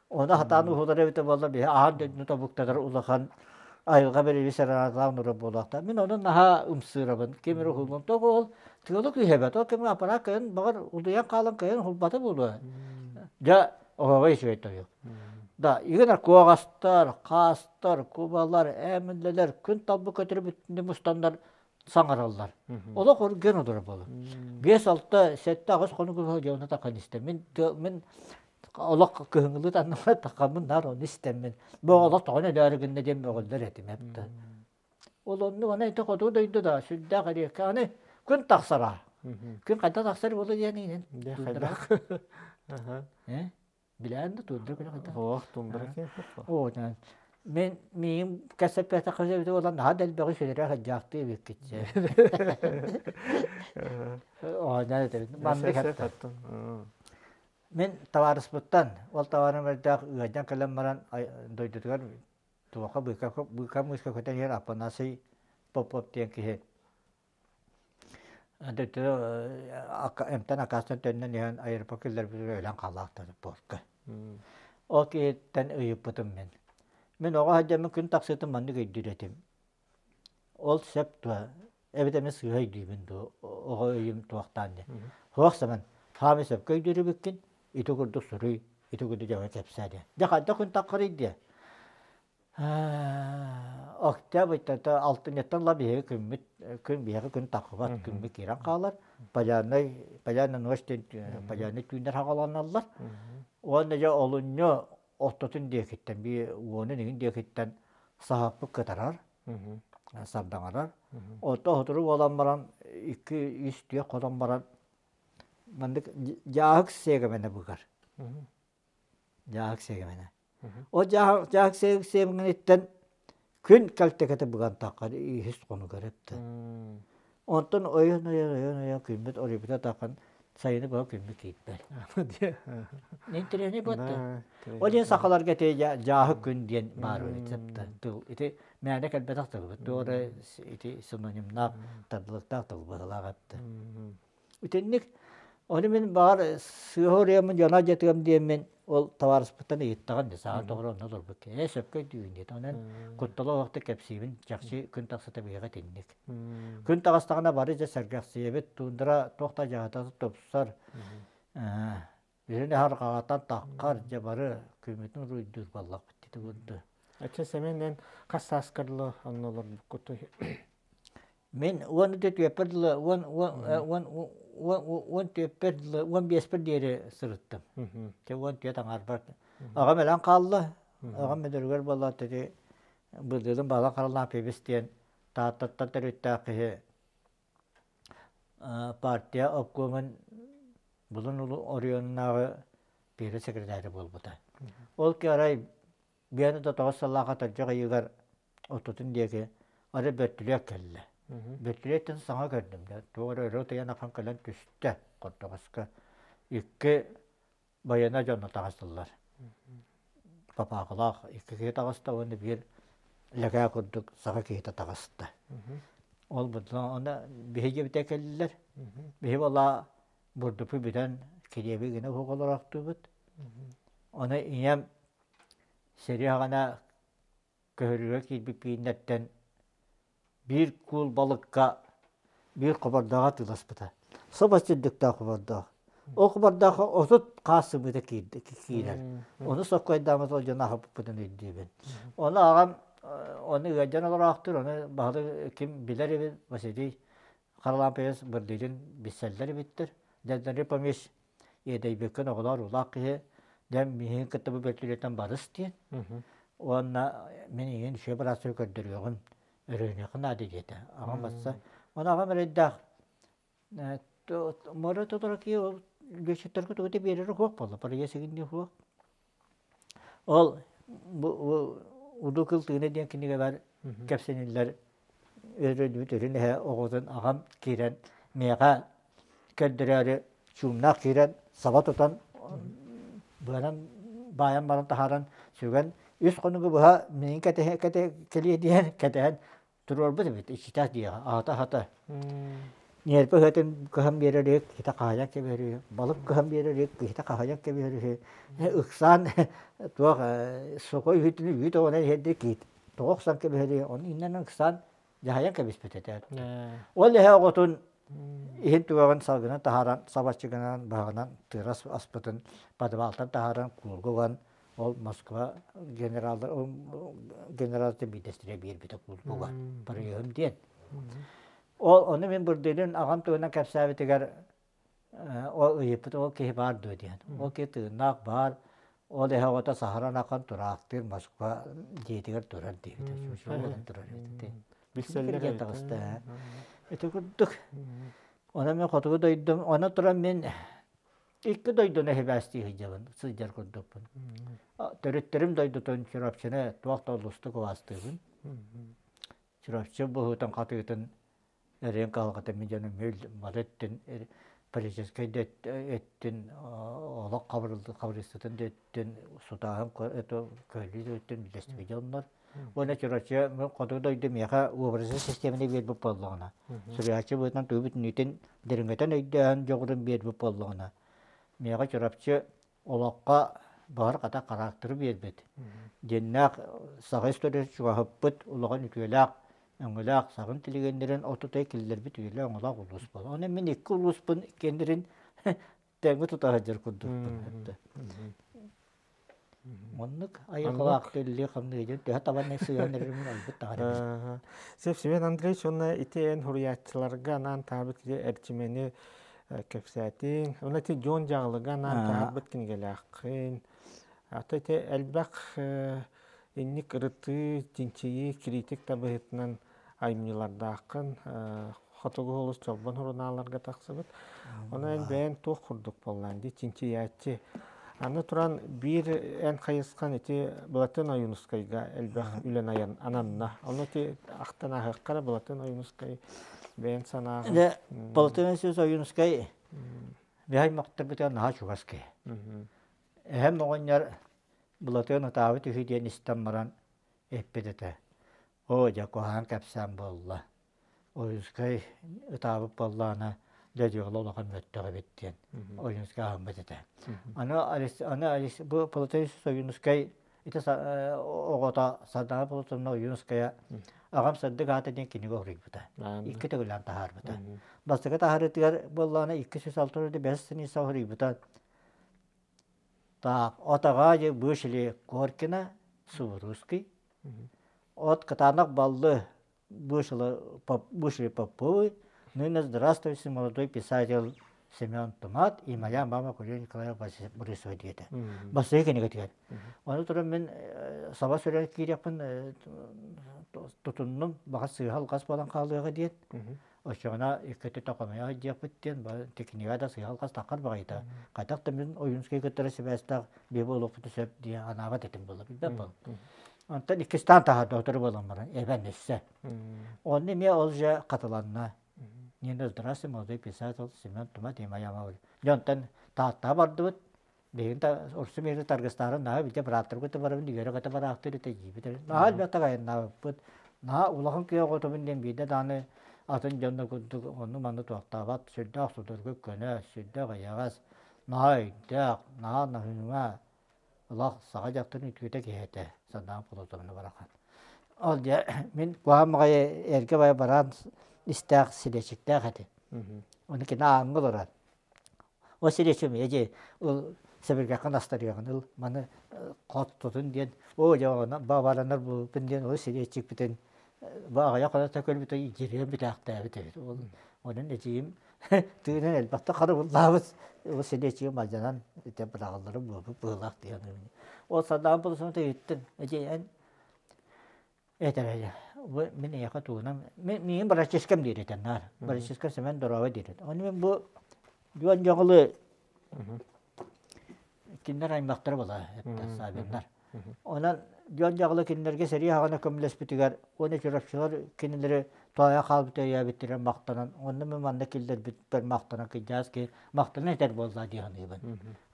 Speaker 2: ону хатаан уһулар эбитэ буолла биһи аан дойдуну тобуктатар улахан айылҕа бэриби серенадалаах нура буолуохтаах. Мин ону наһаа ымсыырабын. Ким эрэ уһуллун. Тоҕо ол тыалы күүһэбэт. Ол кэмҥэ аппараат кыайан баҕар утуйан хаалан кыайан уһулбата буолуо. Дьэ оһоҕо үчүгэй тойук. Да, игин куоҕастар, хаастар, кубалар, ээмиллэлэр күн талбы көтөрү бүтүннүү мустаннар саҥараллар. Олох үргэн олорор буолар. 5, 6, 7, 8 хонук дьоно тахан истэ. Мин мин олох кыһыҥҥылыы танныммар тахаммын наар ону истэммин. Бу олох тоҕо өлөөрү гынна диэн мөҕүллэр этим эптэ. Ол оннук аны ити хоту дойду да сүрдээх эриэккэ аны күн тахсара. Күн хайда тахсар буолу диэн иһин.
Speaker 1: Хайдах?
Speaker 2: Билээн да тундра күнэ хайдах?
Speaker 1: Ох, тундра киэн.
Speaker 2: Оо, мен миигин кэсэппэтэххэ эбитэ буолан наһаа да элбэҕи сүрэрэ сылдьаахтыы эбиккитчэ. Оонньоон этэбин. Маннык эттэ. Мин табаарыспыттан, ол табаарым эрдээх ыалдьан кэлэн баран дойдутугар туохха быыка быыка мыыска көтөн иһэр Апанасий Попов диэн киһи эмтэн акаастан төннөн иһэн аэропорт киллэрбитигэр өлөн хаалаахтар портка. Ол киһиттэн ыйыппытым мин. Мин оҕо сылдьаммын күн тахсыытын маннык өйдүүр этим. Ол сөп дуо? Эбэтэр мин сыыһа өйдүүбүн дуо? Оҕо өйүм туохтаан диэн. Суох Сэмэн, саамай сөпкө өйдүүр эбиккин, ити курдук суруй, ити курдук дьоҥҥо кэпсээ диэн. Дьэ хайдах күн таххарый диэ? Октябрьтан алтынньыттан ыла биһиги күммүт күн биһиэхэ күн таххыбат күммүт киирэн хаалар. Полярнай полярная ночь диэн полярнай түүннэр хаҕаланаллар. Уонна дьэ олунньу ортотун диэкиттэн биир уонун иһин диэкиттэн саһаппыт кытарар, сардаҥарар. Онтон сотору буолан баран икки үс түөх хотон баран маннык дьааһык сиэгэмэнэ быгар. Дьааһык сиэгэмэнэ. Ол дьааһык сиэгэмэниттэн күн кэлтэкэтэ быган таххар үһүс хонугар эптэ. Онтон ойон ойон ойон ойон күммүт оройбута таххан сайыны быһа күммүт киирбэт. Интэриэһинэй буолта. Ол иһин сахаларга ити дьааһык күн диэн баар эбит тыл. Ити мээнэ кэлбэтэх тылбыт. Туора ити синонимнаах, тардылыктаах тыл быһылаах эптэ. Итинник ону мин баҕар сыыһа уруйаммын дьоно дьатыам диэммин ол табаарыспыттан ыйыттаҕым дии саҥа тоҕо онно олорбут ээ сөпкө өйдүүгүн диэтэ онон куттала оһохто кэпсиибин чахчы күн тахсыта биһиэхэ итинник күн таҕыстаҕына бары дьэ сэргэхсийэбит туундара туох да дьаһата тупсар Биһини арҕаҕатан таххар дьэ бары күммүтүн уруйдуур буоллахпыт дии курдук.
Speaker 1: Ача Сэмэн эн хас сааскар дылы онно олорбуккутуй?
Speaker 2: Мин уон түөппэр дылы уон уон уон уон уон түөппэр дылы 15-пэр диэри сырыттым. Дьэ 14 аҥаарбар. Аҕам өлөн хаалла. Аҕам өлөрүгэр буолла ити былырыын Баала Харалаапьевич диэн Тааттаттан төрүттээх киһи партия обкомун Булун оройуоннааҕы первый секретарь буолбута. Ол ки арай биэни да тоҕус сыллаах атырдьах ыйыгар ортотун диэки арай бөртүлүөк кэллэ. Бөртүлүөктэн саҥа көрдүм да, туох эрэ өрө утуйан ахан кэлэн түстэ хордоҕоско. Икки байыаннай дьонно таҕыстылар. Папаакалаах икки киһи таҕыста уонна биир лэкээ курдук саха киһитэ таҕыста. Ол бутун оны биһиги бүтэ кэллилэр. Биһи буола бурдупу бүтэн килиэби гына уһук олороохтуубут. Оны ийэм сэрии аҕана көһөрүүгэ киирбит пииннэртэн биир куул балыкка биир хобордооҕо атыыласпыта. Собо сирдиктээх хобордоох. Ол хобордооххо 30 хаас сымыыта киирэр. Ону соккойдааммыт ол дьону аһаппыппытын өйдүүбүн. Ону аҕам ону ыалдьан олороохтуур, ону баһылык ким билэр эбит Василий Харлампьевич Бырдыытын билсэллэр эбиттэр. Дьэ помещ иэдэйбиккин оҕолоор улаах киһи дьэ миигин кытта бу бөртүлүөтэн барыс диэн. Уонна мин эйигин үчүгэй быраастары көрдөрүөҕүм, өрөөнүөххэ наада диэтэ. Аҕам барса, ону аҕам эрэйдээх Мора тотороки ол лүөччүктэргэ тугу да биэрэрэ суох буолла, проезд игинни суох. Ол бу Улуу кыл тыына диэн кинигэбэр кэпсэниллэр өрөлүбүт үрүн эһэ оҕотун аҕам киирэн миэхэ көрдөрөөрү чуумнаах киирэн саба тутан быанан баайан баран таһааран сүгэн үс хонугу быһа миигин кэтэһэ кэтэ кэлиэ диэн кэтэһэн туруорбут эбит иччитэх диэҕэ аһата-аһата ньиэрпэ ыһыатын кыһан биэрэр үһү киһитэ хаһайан кэбиһэр үһү балык кыһан биэрэр үһү киһитэ хаһайан кэбиһэр үһү ыксаан туох сокой үһүтүн үүт оҕунан иһэрдии киһит тоҕо охсон кэбиһэр үһү ону иннинэн ыксаан дьаһайан кэбиспит этэ ол эһэ оҕотун иһин түгэҕин салгынан таһааран сабаччыгынан баһаҕынан тыыра аспытын подвалтан таһааран куулга уган ол Москва генераллар генералтан биирдэстэрэ биэрбитэ куулга барыйыһым диэн ол ону мин Бурдылин аҕам туһунан кэпсээбитигэр ол ыйыппыт ол киһи баар дуо диэн ол киһи тыыннаах баар ол эһэ оҕото саһаран ахан тураахтыыр Москва дьиэтигэр турар диэбитэ турар эбит
Speaker 1: Билсэллэр
Speaker 2: таҕыста ити курдук онон мин хотугу дойдум онон туран мин икки дойдуну сибээстии сылдьабын сылдьар курдукпун төрүттэрим дойдутун Чурапчыны туох да олустук убаастыыбын Чурапчы быһыытын хатыытын эриэн кыһалҕата мин дьонум малы өттүн политическай да өттүн олох хабырыстытын да өттүн сутааһын көһүлүү да өттүн үллэстибит дьоннор уонна Чурапчы хотугу дойду миэхэ образы систиэмэни биэрбит буоллаҕына суруйааччы быһыытынан тугу бүтүннүүтүн дириҥэтэн өйдөөһүн дьоҕурун биэрбит буоллаҕына миэхэ Чурапчы олоххо баҕар-хата хараактыры биэрбит диэннээх саха историята чугаһыппыт улахан үтүөлээх өҥөлөөх саҕын тилигэннэрин отутай киллэрбит үйэлээх өҥөлөөх улуус буолар. Онон мин икки улууспун иккиэннэрин тэҥҥэ тута сылдьар курдукпун. Оннук айылҕалаах үлэлии хамныы диэн төһө табан сыһан эрэрин айбыт таҕар
Speaker 1: Сеп Семен Андреевич уонна ити эн суруйааччыларга анаан таабыт эрчимэни кэпсээтиҥ. Уонна ити Дьон дьаҕылыга анаан таһаарбыт кинигэлээххин. Ата ити элбэх инник ырытыы, чинчийии, критик да быһыытынан айымньылардааххын. Хотугу олус чолбон сурунаалларга тахсыбыт. Онон эн бэйэҥ туох курдук буоллаан дии чинчийээччи. Аны туран биир эн хайысхан ити Былатын Ойуунускайга элбэх үлэн айан ананна. Ону ити ахтан ааһыахха Былатын Ойуунускай бэйэн санааҕын.
Speaker 2: Дьэ, Былатын Ойуунускай биһай мөхтөрбүтүгэр наһаа чугас киһи. Эһэм оҕонньор Былатыан ытаабыт үһү диэн истэн баран эппит этэ. Оо, дьэ, куһаҕан кэпсээн буолла. Ойуунскай ытаабыт буоллаҕына, дьэ дьыала улахан мөлтөх эбит диэн Ойуунскай аһыммыт этэ. Аны аны бу Платон Ойуунускай ити оҕото Сардаана Платоновна Ойуунускайа аҕам сырдык аата диэн кинигэ уруйбута. Икки төгүлээн таһаарбыта. Бастакы таһаарыытыгар буоллаҕына 265 страница уруйбута. Так, от аҕаа вышли Коркина, Субурусский. От кытаанах баллы вышли Поповы, ныне здравствуйте, молодой писатель Семен Тумат и моя мама Кулина Николаевна Борисова диэтэ. Бастакы кинигэтигэр. Ону туран мин саба сүрэн киириэхпин тутуннум, баҕас сыыһа-алҕас буолан хаалыаҕа диэн. Оччоҕуна иккитэ хомойо диэхпит диэн кинигэ да сыыһа-алҕас таххар баҕайыта. Хайдах да мин Ойуунскай кытары сибээстээх биһи буолуохпутун сөп диэн анаабат этим буолла билбэт буоллум. Онтон иккистээн таһаарда сотору буолан баран эбэн өссө. Онно эмиэ ол же хатыланна. Нина здравствуй, молодой писатель Семен Тумат и моя мама. Дьонтон Тааттаҕа бардыбыт. Билигин да урсу миэри таргыстаарын наһаа билдэ бырааттарбыт барабын үөрэ-көтө бараахтыыр этэ дьиибит. Наһаа элбэхтик айаннаабыппыт. Наһаа улахан кыа оҕотобун диэн биирдэ даҕаны атын дьонно курдук онну-манны туохтаабат, сүрдээх судургу көнө, сүрдээх эйэҕэс, наһаа өйдөөх, наһаа наһыыма, Олох саха дьахтарын үтүөтэ киһи этэ, Сардаана Платоновна барахан. Ол дьэ мин куһаҕан баҕайы эргэ баҕайы бараан истээх силиэчиктээх этим. Ону кини ааҥҥа олорор. Ол силиэчим эдьиэй ыл сэбиргэххин астарыаҕын ыл маны хоттутун диэн оо дьэ ону бабаранар буолбуппун диэн ол силиэчикпитин бу аҕыйах хонукта көрбүтэ дьириэн бүтээхтээбит эбит. Ол онон эдьиийим тыынан элбэхтик харабыллаабыт ол силиэчиги алдьанан ити быраҕаллара буолбут быһыылаах диэн. Ол Сардаана Полосовна ыйыттын эдьиэй эн этэр Бу мин эйиэхэ тугунан миигин бырачыскам диир этэ наар. Бырачыска Сэмэн Доруобай диир этэ. Ону мин бу Дьуон Дьоҕулу кинилэр аймахтара буолар Савиннар. Онон Дьуон Дьоҕулу кинилэргэ сэрии хаҕана көмөлөспүтүгэр уонна чурапчылар кинилэри тоойо хаалбыт өйөөбүттэрин махтанан, онно мин манна киллэрбиппэр махтанан кыдьаас киһи махтанан этэр буолла дии саныыбын.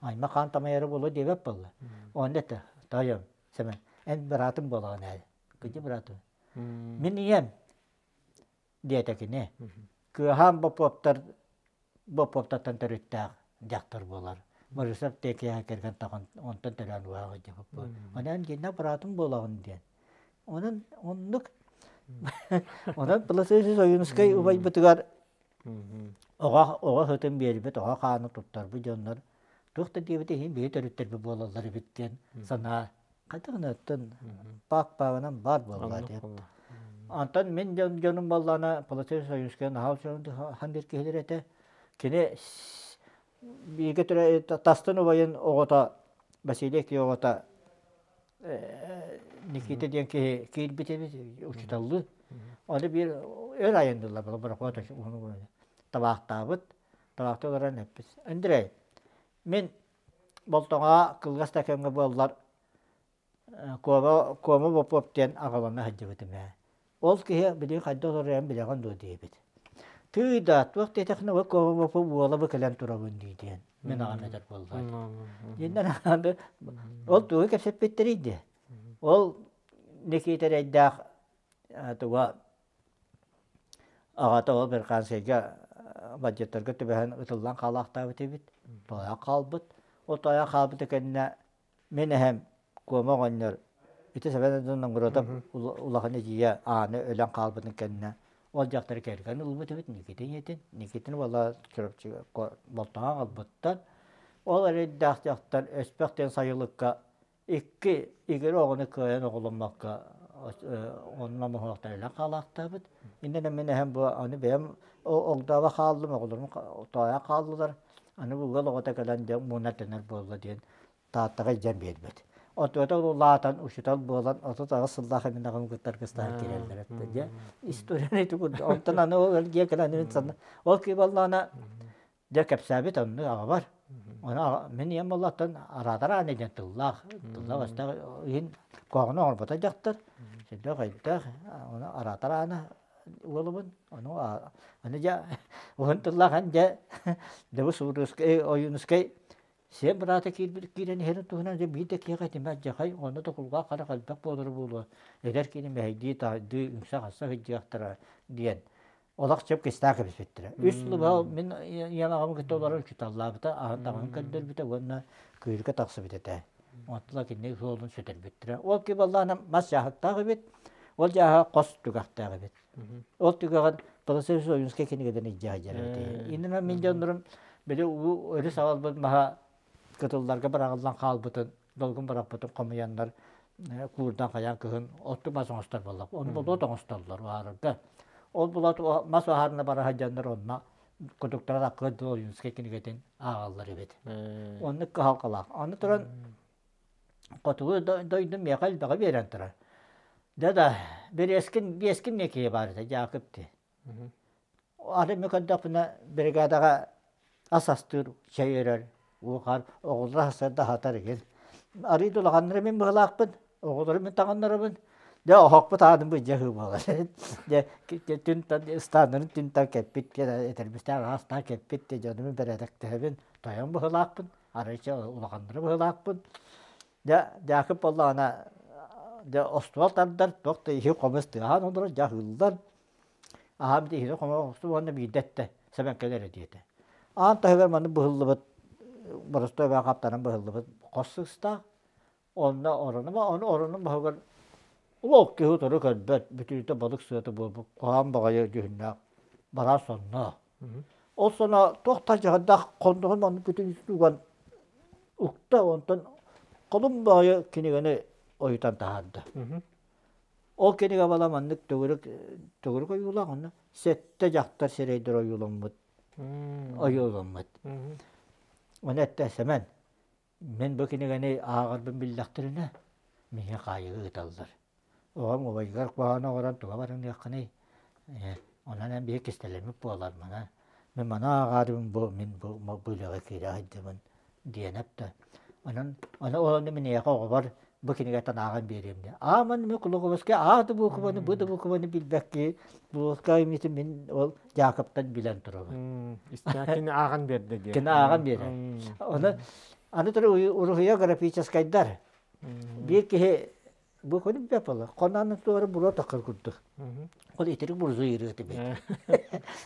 Speaker 2: Аймах хаан тамайара буолуо диэбэт буолла. Онно этэ, тоойом, Сэмэн, эн быраатым буолаҕын ээ. Кыдьы быраатым. Мин ийэм, диэтэ кини. Кыаһаан Боппуоптар Боппуоптартан төрүттээх дьахтар буолар. Борисов тиэкиһэ кэргэн таҕын онтон төрөөн уһааҕы дьэ Онон дьиннэ быраатым буолаҕын диэн. Онон оннук онон Пласысис Ойуунускай убайбытыгар оҕо оҕо сытын биэрбит, оҕо хааны туттарбыт дьоннор туох да диэбит иһин биһи төрүттэрбит буолаллар эбит диэн санаа хайдах оттон паак-паагынан баар буолла диэн. Онтон мин дьон дьонум буоллаҕына Платон Союзка наһаа хан биир киһилэр этэ. Кини бииргэ төрө тастан убайын оҕото Василий киһи оҕото Никита диэн киһи киирбит эбит учууталлыы. Ону биир өр айанныыллар борохуот табаахтаабыт. Табаахтыы олорон эппит. Андрей, мин Болтоҥоҕо кылгас да кэмҥэ буоллар Куома, Куома Боппуоп диэн аҕалана сылдьыбытым ээ. Ол киһи билигин хайдах олорорун билэҕин дуо диэбит. Тыый да, туох диэтэххинэ ол Куома Боппуоп уола бу кэлэн турабын дии диэн мин аҕам этэр буолла. Дьиннэр аны ол тугу кэпсэппиттэрий диэ. Ол Никита эрэйдээх туга Аҕата ол Берканскайга бандьыыттарга түбэһэн ытыллан хаалаахтаабыт эбит. Тойон хаалбыт. Ол тойон хаалбыта кэннэ мин эһэм Куома оҕонньор ити Сэбэн Нонгородов улахан эдьиийэ Аана өлөн хаалбытын кэннэ ол дьахтары кэргэн ылбыт эбит Никитин ийэтин. Никитин уола Чурапчыга Болтоҥо аҕалбыттар. Ол эрэйдээх дьахтар Өспөх диэн сайылыкка Икки игирэ оҕону кыайан оҕоломмокко онно моһуоктарынан хаалаахтаабыт. Иннинэ мин эһэм бу аны бэйэм огдообо хааллым, оҕолорум тоойо хааллылар. Аны бу ыал оҕото кэлэн дьэ муна тэнэр буолла диэн Тааттаҕа илдьэн биэрбит. Отуота улаатан учуутал буолан 38 сыллаах эмин аҕам кытта аргыстаан киирэллэр этэ. Дьэ историяны ити курдук. Онтон аны ол эргиэ кэлэн мин санна ол киһи буоллаҕына Дьэ кэпсээбит оннук аҕабар. Ону мин ийэм буоллаттан араатар аана диэн тыллаах, тыллаах өстөөх иһин куһаҕаны оҥорбото дьахтар. Сүрдээх өйдөөх, ону араатар аана уолубун. Ону аны дьэ уһун тыллаах эн дьэ дьэ Суурускай Ойуунускай сиэн быраата киирбит киирэн иһэрин туһунан дьэ биир да киһиэхэ этимэ дьахай онно да кулгаах харах элбэх буолара буолуо эдэр киһини мэһэйдии таһайдыы үҥсэ-хасса сылдьыахтара диэн олох сөп кистаах кэбиспиттэрэ. Үс сыл быһа мин ийэм аҕам кытта олорон учууталлаабыта, аһын таҥаһын көрдөрбүтэ уонна кыырга тахсыбыт этэ. Онтула кинини суолун сүтэрбиттэрэ. Ол ки буоллаҕына мас дьааһыктаах эбит, ол дьааһа хос түгэхтээх эбит. Ол түгэҕин Полосевич Ойуунскай кинигэтин илдьэ сылдьар эбит. Иннинэ мин дьоннорум били уу өрүс аҕалбыт маһа кытылларга быраҕыллан хаалбытын долгун бырахпытын хомуйаннар куурдан хайаан кыһын оттук мас оҥостор буоллах. Ону болуот оҥостоллор уһаарарга. Ол болуот мас уһаарына бара сылдьаннар онно кутуктара таккыа Долинскай кинигэтин ааҕаллар эбит. Оннук кыһалҕалаах. Аны туран хотугу дойду миэхэ элбэҕи биэрэн турар. Да да, бириэскин биэскин миэкиһи баар этэ Дьаакып дии. Аны мен көрдөхпүнэ бригадаҕа ас астыыр, чэй өрөр, уу-хаар оҕолор аһастар да аһатар игин. Арыый да улаханнары мин быһалаахпын, оҕолору мин таҥыннарабын. Дьэ оһохпут аанын быдьа буолар. Дьэ түн ыстааннарын түн-таҥ кэппит этэрбистээх аастаах кэппит дьэ дьонум бэрээдэктэһэбин, тойон быһылаахпын, арыйча улаханнары быһылаахпын. Дьэ Дьаакып буоллаҕына дьэ остуол тардар, туох да иһи хомус тыаһаан олорор, дьэ аһыыллар. Аһаам иһини хомоҕостуу уонна биирдэ эттэ, Сэмэн кэл эрэ диэтэ. Аан таһыгар маннык быһыллыбыт, боростуой баа хаптаран быһыллыбыт хос сыыстаах. Онно оронум, ону оронум баһыгар олох киһи утары көрбөт, бүтүүтэ балык сыата буолбут куһаҕан баҕайы дьүһүннээх бараа сонноох. Ол соно туох да дьаһайдаах хонноҕун маннык бүтүн уган укта, онтон холум баҕайы кинигэни ойутан таһаарда. Ол кинигэ бала маннык төгүрүк төгүрүк ойуулаах онно сэттэ дьахтар сирэйдэр ойууламмыт ойууламмыт. Ону эттэ Сэмэн, мин бу кинигэни ааҕарбын биллэхтэринэ, миҥэ хаайыга ыыталлар. Оҕом убайыгар куһаҕаны оҥорон туга барыныаххыный? Онон эн биһи кистэлэммит буолар мана. Мин маны ааҕаарыбын бу мин бу бу үлэҕэ киирэ сылдьабын диэн эптэ. Онон ону ол онно мин эйиэхэ оҕобор бу кинигэттэн ааҕан биэриэм диэн. Ааман мин Кулуковскай аа да буукубаны бу да буукубаны билбэкки Кулуковскай мин мин ол Дьаакыптан билэн турабын.
Speaker 1: Кини ааҕан биэрдэ диэн.
Speaker 2: Кини ааҕан биэрэр. Ону аны турар уруһуйа графическайдар. Биир киһи Бу көнүк бэпала. Хонан туора буруо таххар курдук. Ол итирик бурзуй ырыаты бит.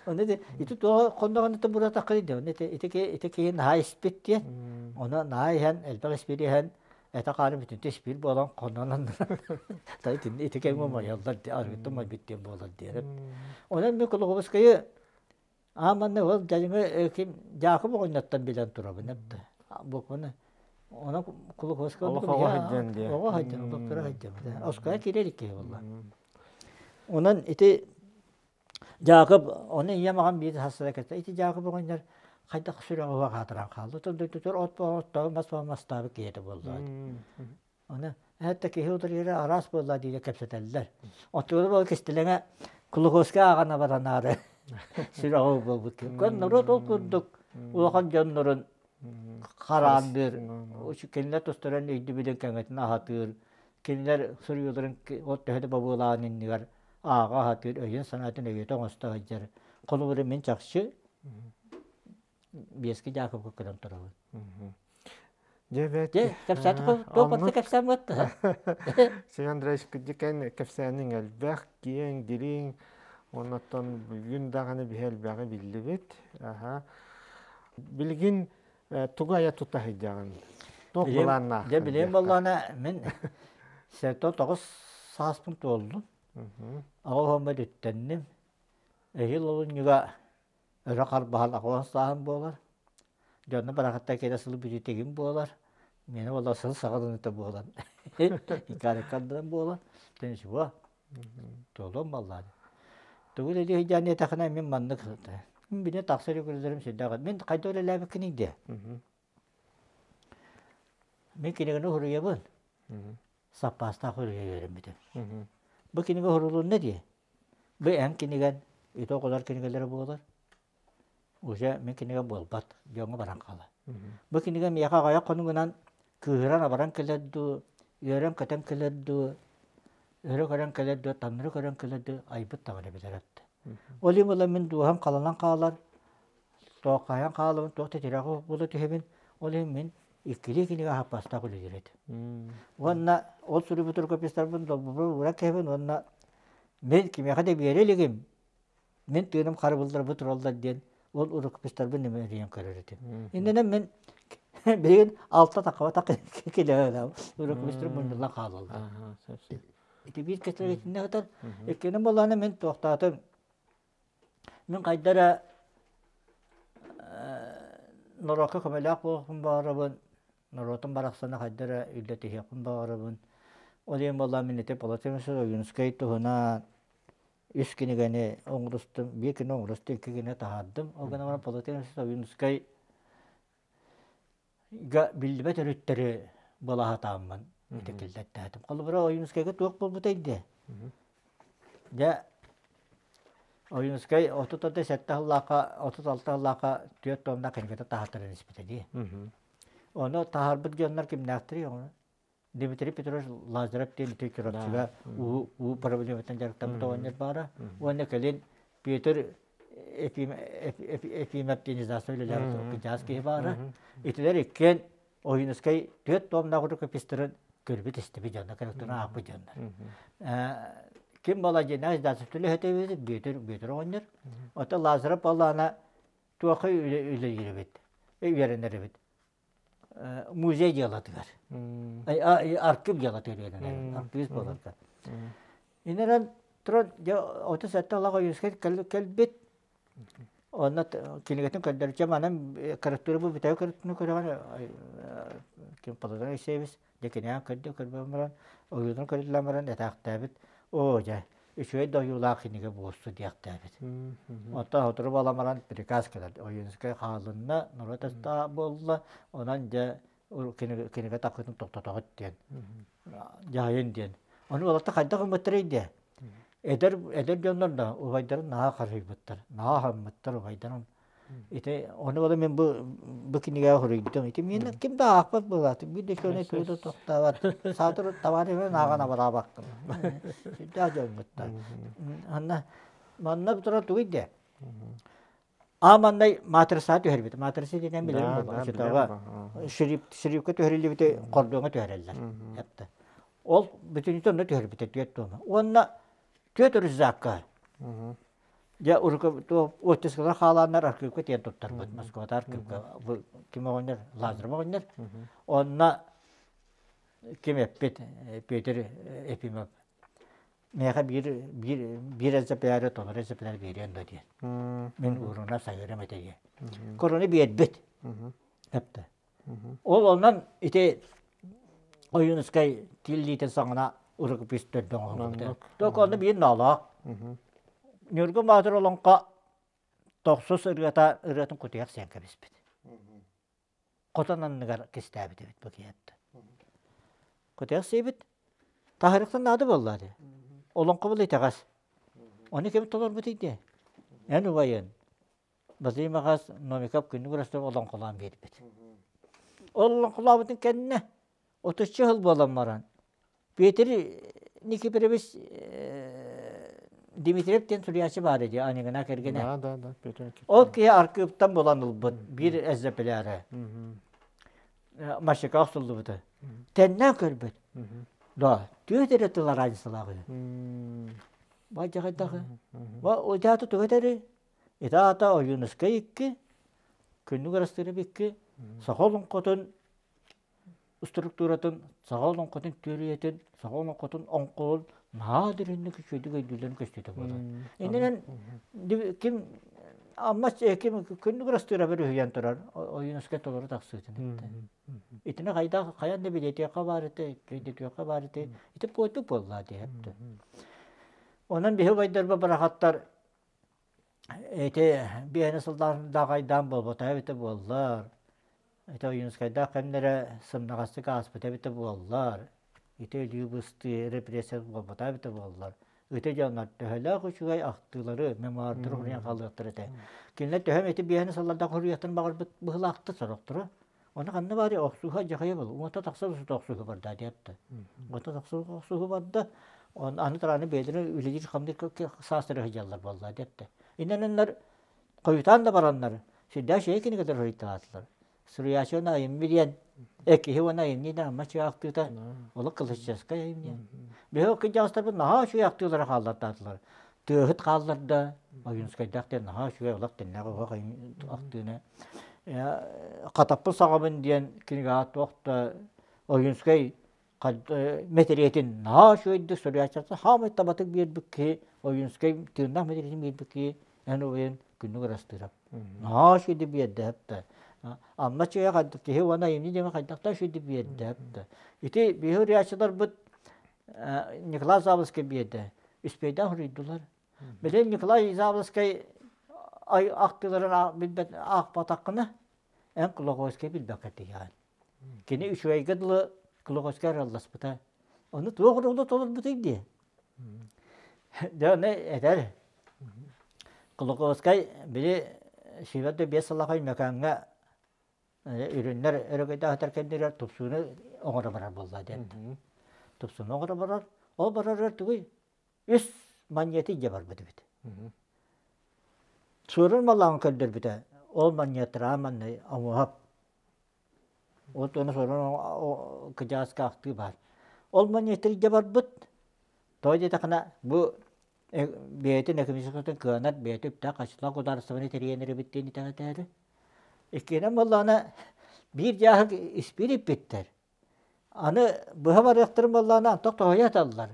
Speaker 2: Оны де ити туо хонноҕон ити буруо таххар иде. Оны ити ити ити киһи наһаа испит диэн. Оны наһаа иһэн элбэх испиир иһэн это хаары бүтүнтэ испиир буолан хоннонон та ити ити кэҥ умайаллар арыгыттан майбыт диэн буолар диэрэ. Онон мен Кулуковскайы Аа манна ол дьадьыҥы ким Дьаакып оҕонньоттон билэн турабын эбит. Букваны онон Кулуковскай
Speaker 1: Олох оҕо сылдьан диye.
Speaker 2: Оҕо сылдьан, олох кыра сылдьан. Оскуола киирэр икки буолла. Онон ити Дьаакып, оны ийэм аҕам биир сассара кэтэ. Ити Дьаакып оҕонньор хайдах сүрэҕи уһа хаатыран хаалла. Тон от оттоон мас мастаабыт киһитэ буолла. Аны это киһи утарыыра араас буолла диирэ кэпсэтэллэр. Оттугура буол кистэлэҥэ Кулуковскай ааҕан абаранаары сүрэҕи буолбут киһи. Көн норуот ол курдук улахан дьоннорун хараанныыр, кинилэр тустарын өйдөбүлүн кэҥэтин аһатыыр, кинилэр суруйууларын ол төһө да бобуулааҕын иннигэр ааҕа аһатыыр, өйүн-санаатын өйөтө оҥосто сылдьар. Холобура мин чахчы Биэски Дьаакыпка көрөн турабын.
Speaker 1: Дьэ бэт.
Speaker 2: Дьэ, кэпсээтэ туох барыта кэпсээн бытта.
Speaker 1: Семен Андреевич кырдьык кэпсээниҥ элбэх, киэҥ, дириҥ. Оннуттан бүгүн даҕаны биһи элбэҕи биллибит. Аха. Билигин тугу айа тута сылдьаҕын? Туох былааннааххын?
Speaker 2: Дьэ, билигин буоллаҕына мин 79 сааспын туоллум. Аҕа уһаммар үттэнним. Эһиил олунньуга өрө харбаһан аҕылан сааһым буолар. Дьонно барахаттан кэлэ сылы бүтүтэгим буолар. Миэнэ буолла сыл саҕаланыыта буолан иккарыккардынан буолан ничего туолуом баллаан. Тугу үлэлии сылдьан диэтэхинэ мин маннык мин били тахсар үгүрүлэрим сүрдээх мин хайда үлэлээбиккиний диэ. Мин кинигэни суруйабын. Саппаастаах суруйа үөрэммитим. Бу кинигэ сурулунна дии. Бу эн кинигэн ити оҕолор кинигэлэрэ буолар. Уже мин кинигэ буолбат, дьоҥҥо баран хаалар. Бу кинигэ миэхэ аҕыйах хонугунан кыыһыран-абаран кэлэр дуу, үөрэн-көтөн кэлэр дуу, өрө көрөн кэлэр дуу, таҥнары көрөн кэлэр дуу айбыт даҕаны билэр этэ. Ол иһин буолан мин дууһам халанан хаалар, Тооххайан хаалабын, туох да тирэҕи буола түһэбин. Ол иһин мин иккилии кинигэ хаппастаах үлэлиир этим. Уонна ол суруйбут рукопистарбын долбубар ууран кэһэбин уонна мин кимиэхэ да биэрэ илигим, мин тыыным харабылларбыт тураллар диэн ол рукопистарбын нэмэрийэн көрөр этим. Иннинэн мин билигин алта такаба килэһэлээх рукопистар мунньуллан хаалаллар. Ити биир кэсэр итиннэ сытар. Иккинэн буоллаҕына мин туохтаатым Мин хайда эрэ норуокка көмөлөөх буолуохпун баҕарабын, норуотум барахсаны хайда эрэ үллэтиһиэхпин баҕарабын. Ол иһин буоллаҕа мин ити Владимир Ойуунускай туһунан үс кинигэни оҥорустум, биир кинигэ оҥорустум, икки кинигэ таһаардым. Ол гынан баран Владимир Ойуунускай биллибэт өрүттэри былаһатааммын ити киллэртээтим. Холобура, Ойуунускайга туох буолбутай диэ? Дьэ, Ойуунускай 37 сыллаахха, 36 сыллаахха түөрт тонна кинигэтэ таһааттаран испитэ дии. Ону таһаарбыт дьоннор кимнээхтэрий ону? Дмитрий Петрович Лазарев диэн ити Чурапчыга уу уу проблематынан дьарыктаммыт оҕонньор баара. Уонна кэлин Петр Ефимов диэн издательство үлэлээбит кырдьаҕас киһи баара. Итилэр иккиэн Ойуунускай түөрт туомнаах рукопистарын көрбүт-истибит дьоннор, кыргыттарын аахпыт дьоннор. Ким буола дьиэнээх издательство үлэһитэ эбит, Бүөтүр Бүөтүр оҕонньор. Оттон Лазарев буоллаҕына туохха үлэлиир эбит, үөрэнэр эбит. Музей дьыалатыгар. Архив дьыалатыгар үөрэнэр, архивист буоларга. Инэрэн туран дьэ 37 алаҕа Ойуунускай кэлбит. Онно кинигэтин көрдөрүччү манан корректура бу бүтэһик көрүтүнү көрөҕүн ким Платон Алексеевич дьэ кинигэҕин көрдө көрбөн баран ойуутун көрүллэн баран этээхтээбит оо дьэ үчүгэй да ойуулаах кинигэ буолсу диэхтээбит. Оттон сотору буолан баран приказ кэлэр. Ойуунускай хаалынна, норуот астаа буолла, онон дьэ кинигэ таххытын тохтотоҕут диэн, дьаһайын диэн. Ону уолаттар хайдах ылбыттарый диэ? Эдэр эдэр дьоннор да убайдарын наһаа харыйбыттар, наһаа аһыммыттар убайдарын. Ити ону бала мен бу бу кинигэҕэ хоруйдум. Ити миэнэ ким да аахпат буолаат, биир да көнө тугу да тохтообот. Саатар табаарыһын ааҕан абыраабаккын. Сүрдээх дьоҥҥуттар. Анна манна турар тугуй диэ? А маннай матраса түһэрбит. Матраса диэн билэрим буолла. Оччотооҕу шрифкэ түһэриллибити кордоҥҥо түһэрэллэр. Эптэ. Ол бүтүннүүтэ онно түһэрбитэ түөрт туома. Уонна түөрт рюкзакка. Дьэ оттискалар хаалааннар архыыпка тиэн туттарбыт. Москвата архыыпка ким оҕонньор Лазарев оҕонньор. Онно ким эппит Петр Ефимов миэхэ биир биир биир экземпляр толору экземпляр биэриэн да диэн. Мин ууруна сайырым этэ диэн. Корону биэрбит. Эптэ. Ол онон ити Ойуунускай тиллиитин саҥана рукопись төрдө оҥоһуллубута. Только онно биир ноолоох. Ньургун Баатыр олоҥхо тохсус ырыата ырыатын кутуйах сиэн кэбиспит. Хотон анныгар кистээбит эбит бу киһиэттэ. Кутуйах сиэбит. Таһырыктан наада буолла дии. Олоҥхо был итэҕэс. Ону ким толорбут дии? Эн убайын Базый Маҕаас Новиков күннүк Ростов олоҥхолоон биэрбит. Ол олоҥхолообутун кэннэ отучча сыл буолан баран Петр Никифорович Дмитриев диэн суруйааччы баар дии Анегина кэргэнэ.
Speaker 1: Да, да, да, Петр Никифорович.
Speaker 2: Ол киһи аркыыптан булан ылбыт биир экземпляры. Машика охсуллубута. Тэннээн көрбүт. Да, түөрт эрэ тыл разницалаах үһү. Бадьаҕайдахы. Ва тугу этэрий? Ити аата Ойуунускай икки, Күннүк Арастыырап икки, саха олоҥхотун структуратын, саха олоҥхотун түөрүйэтин, саха олоҥхотун оҥкулун наһаа дириҥник үчүгэйдик өйдүүллэрин көстүүтэ буолар. Иннинэн ким Амма ким Күннүк Арастыырап үһүйэн турар Ойуунускай толору тахсыытын эттэ. Итини хайдах хайан да билиэтиэххэ баар этэ, өйдөтүөххэ баар этэ. Ити куотук буолла диэхтэ. Онон биһи убайдарба барахаттар Ити биэһинэ сыллаах буолбатаҕа эбитэ буоллар, ити Ойуунускайдаах кэмнэрэ сымнаҕастык ааспыта эбитэ буоллар, ити өлүү быстыы репрессия буолбатаҕа эбитэ буоллар, ити дьоннор төһөлөөх үчүгэй ахтыылары, мемуардары суруйан хаалыахтар этэ. Кинилэр төһө эмэ ити биэһинэ сыллардаах суруйуохтарын баҕарбыт быһыылаахтар сорохторо. Ону ханна баарый охсуһа дьахайа был уонта тахса сута охсуһу барда диэбитэ. Уонта тахса охсуһу барда. Аны тураны бэйэлэрин үлэлиир хамдык саастары сылдьаллар буолла диэбитэ. Иннэнэннэр хойутаан да бараннар сүрдээх үчүгэй кинигэлэр суруйталаатылар. Суруйааччы уонна айымньы диэн киһи уонна айымньы диэн амма үчүгэй ахтыыта олох классическай айымньы. Биһиги кырдьаҕастарбыт наһаа үчүгэй ахтыылары хааллартаатылар. Тыаһыт хаалларда, Ойуунускайдаах диэн наһаа үчүгэй олох тэннээх уһах ахтыыны Хатаппын саҕабын диэн кинигэҕэ туох да Ойуунскай мэтириэтин наһаа үчүгэйдик суруйааччыта саамай табатык биэрбит киһи Ойуунскай тыыннаах мэтириэтин биэрбит киһи эн убайын Күннүк Ырастыырап. Наһаа үчүгэйдик биэрдэ да. Амма чыйа киһи уонна айымньы диэн хайдахтаах үчүгэйдик биэрдэ да. Ити биһи суруйааччыларбыт Николай Заболоцкай биэрдэ. Үспүйдээх суруйдулар. Билигин Николай Изавловскай ахтыыларын билбэт аахпатаххына, эн Кулаковскай билбэккэ тиийэҕин. Кини үчүгэйгэ дылы Кулаковскай аралласпыта. Ону туох уруһула толорбутуй дии. Дьэ, ону этэр. Кулаковскай били сүүрбэ биэс сыллаах Өймөкөөҥҥө үрүннэр өрөгөйдөөх кэмнэригэр тупсууну оҥоро барар буолла диэн. Тупсууну оҥоро барар. Ол барарыгар тугуй? Үс манньыаты илдьэ барбыт эбит. Суорун малааҕын көрдөрбүтэ, ол манньыаттара манна оҥоһоп. Ол туона суорун кыдьааска ахтыы баар. Ол манньыаттары илдьэ барбыт. Тоҕо диэтэххинэ, бу бэйэтин экономическатын кыанар, бэйэтэ үптээх хаччылаах государствоны тэрийэн эрэбит диэн итэҕэтээри. Иккиһинэн буоллаҕына, биир дьааһык испиир иппиттэр. Аны быһа барыахтарын буоллаҕына антах тоһуйа сыталлар.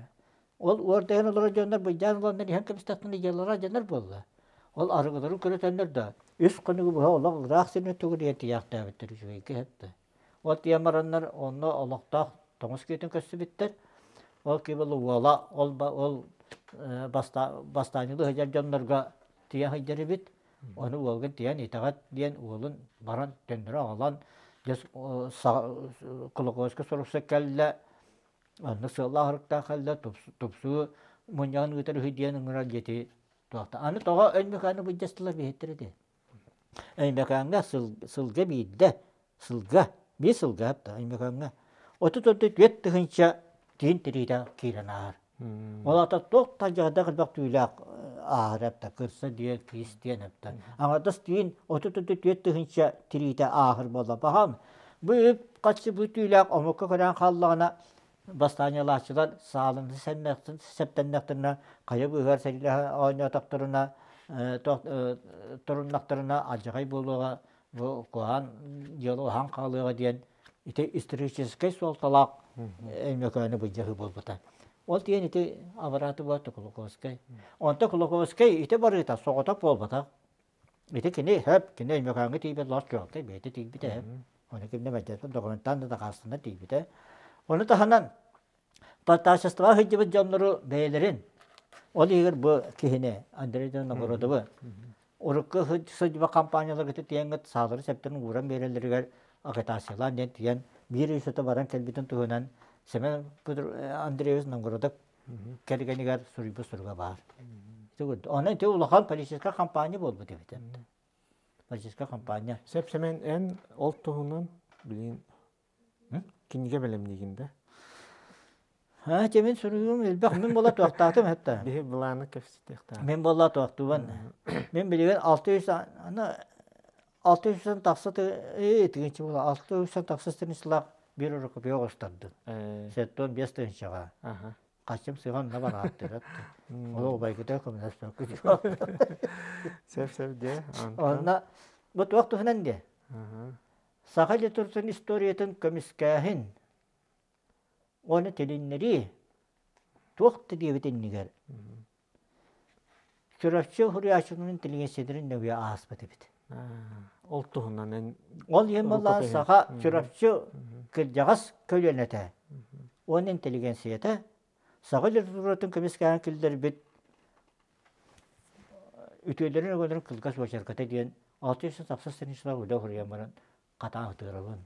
Speaker 2: Ол уордайан олорор дьоннор былдьаан ыланнар иһэн кэбистэхтэринэ дьыалалара дьанар буолла. Ол арыгыларын көрөтөннөр да үс хонугу быһа олох ыраах сиринэн төгүрүйэн тиийээхтээбиттэр үчүгэйгэ сытта. Ол тиийэн бараннар онно олохтоох тоҥус киһитин көрсүбүттэр. Ол киһи уола ол ол бастаанньылыы сылдьар дьоннорго тиийэн сылдьар эбит. Ону уолгун тиийэн итэҕэт диэн уолун баран төннөрө аҕалан дьэ Кулаковскай суруксут кэллэ. Онно сыаллаах-соруктаах кэллэ, тупсуу мунньаҕын ыытар үһү диэн ыҥырар дьиэти туохта. Аны тоҕо Өймөкөөнү былдьастылар биһиттэр ити. Өймөкөөҥҥө сылга биирдэ, сылга, биир сылга хапта Өймөкөөҥҥө 34 тыһыынча тиин тириитэ киирэн ааһар. Ол аата туох да дьаһдах элбэх түүлээх ааһар эптэ, кырса диэн, киис диэн эптэ. Аҥардас тиин 34 тыһыынча тириитэ ааһар буолла. Баһаам, бу үп хаччы бу түүлээх омукка көрөн хааллаҕына, бастаанньалааччылар саалын сэптэннэхтэринэ, хайа быыһыгар сэриилэһэ оонньоотохторуна, туруннахтарына алдьархай буолуоҕа, бу куһаҕан дьыала уһаан хаалыаҕа диэн ити историческай суолталаах Өймөкөөнү былдьаһыы буолбута. Ол диэн ити абарааты буолта Кулаковскай. Онто Кулаковскай ити барыыта соҕотох буолбатах. Ити кини хөп, кини Өймөкөөҥҥө тиийбит лос чуолкай бэйэтэ тиийбитэ хөп. Ону кимнэ мэлдьэспит документаан да дакаастанан тиийбитэ. Ону таһынан партачествоҕа сылдьыбыт дьоннору бэйэлэрин, ол иһигэр бу киһини Андрей Новгородовы урукку сылдьыбыт компанияларга тиийэҥҥит саалары сэптэрин ууран биэрэллэригэр агитациялаан диэн тиийэн биир ый сото баран кэлбитин туһунан Семен Андреевич Новгородов кэргэнигэр суруйбут суруга баар. Онон ити улахан политическай компания буолбут эбит. Политическай компания.
Speaker 1: Сөп Семен, эн ол туһунан билин кинигэ бэлэмниигин да?
Speaker 2: Ха, мин суруйуум элбэх. Мин буола туохтаатым хатта.
Speaker 1: Биһи былааны кэпсэтиэхтээх.
Speaker 2: Мин буола туохтуубан. Мин билигин 600 аны 600 тахса тыгынчы буола 600 тахса страницалаах биир рукопиһы оҕустардым. 75 тыһыынчаҕа. Хаччым сыҕан на барааттырат. Ол убайгыта көмөлөспөккө.
Speaker 1: Сөп сөп дьэ.
Speaker 2: Онно бу туох туһунан диэ? Саха литературатын историятын көмүскээһин уонна тилиннэрии туох да диэбит иннигэр Чурапчы суруйааччытын интеллигенцияларын нөҥүө ааспыт эбит.
Speaker 1: Ол туһунан эн
Speaker 2: Ол иһин буоллаҕа саха Чурапчы кырдьаҕас көлүөнэтэ уонна интеллигенцията саха литературатын көмүскээн киллэрбит үтүөлэрин өҥөлөрүн кылгас уочарката диэн 600 тахса страницалаах үлэ суруйан баран хатаан ытыырабын.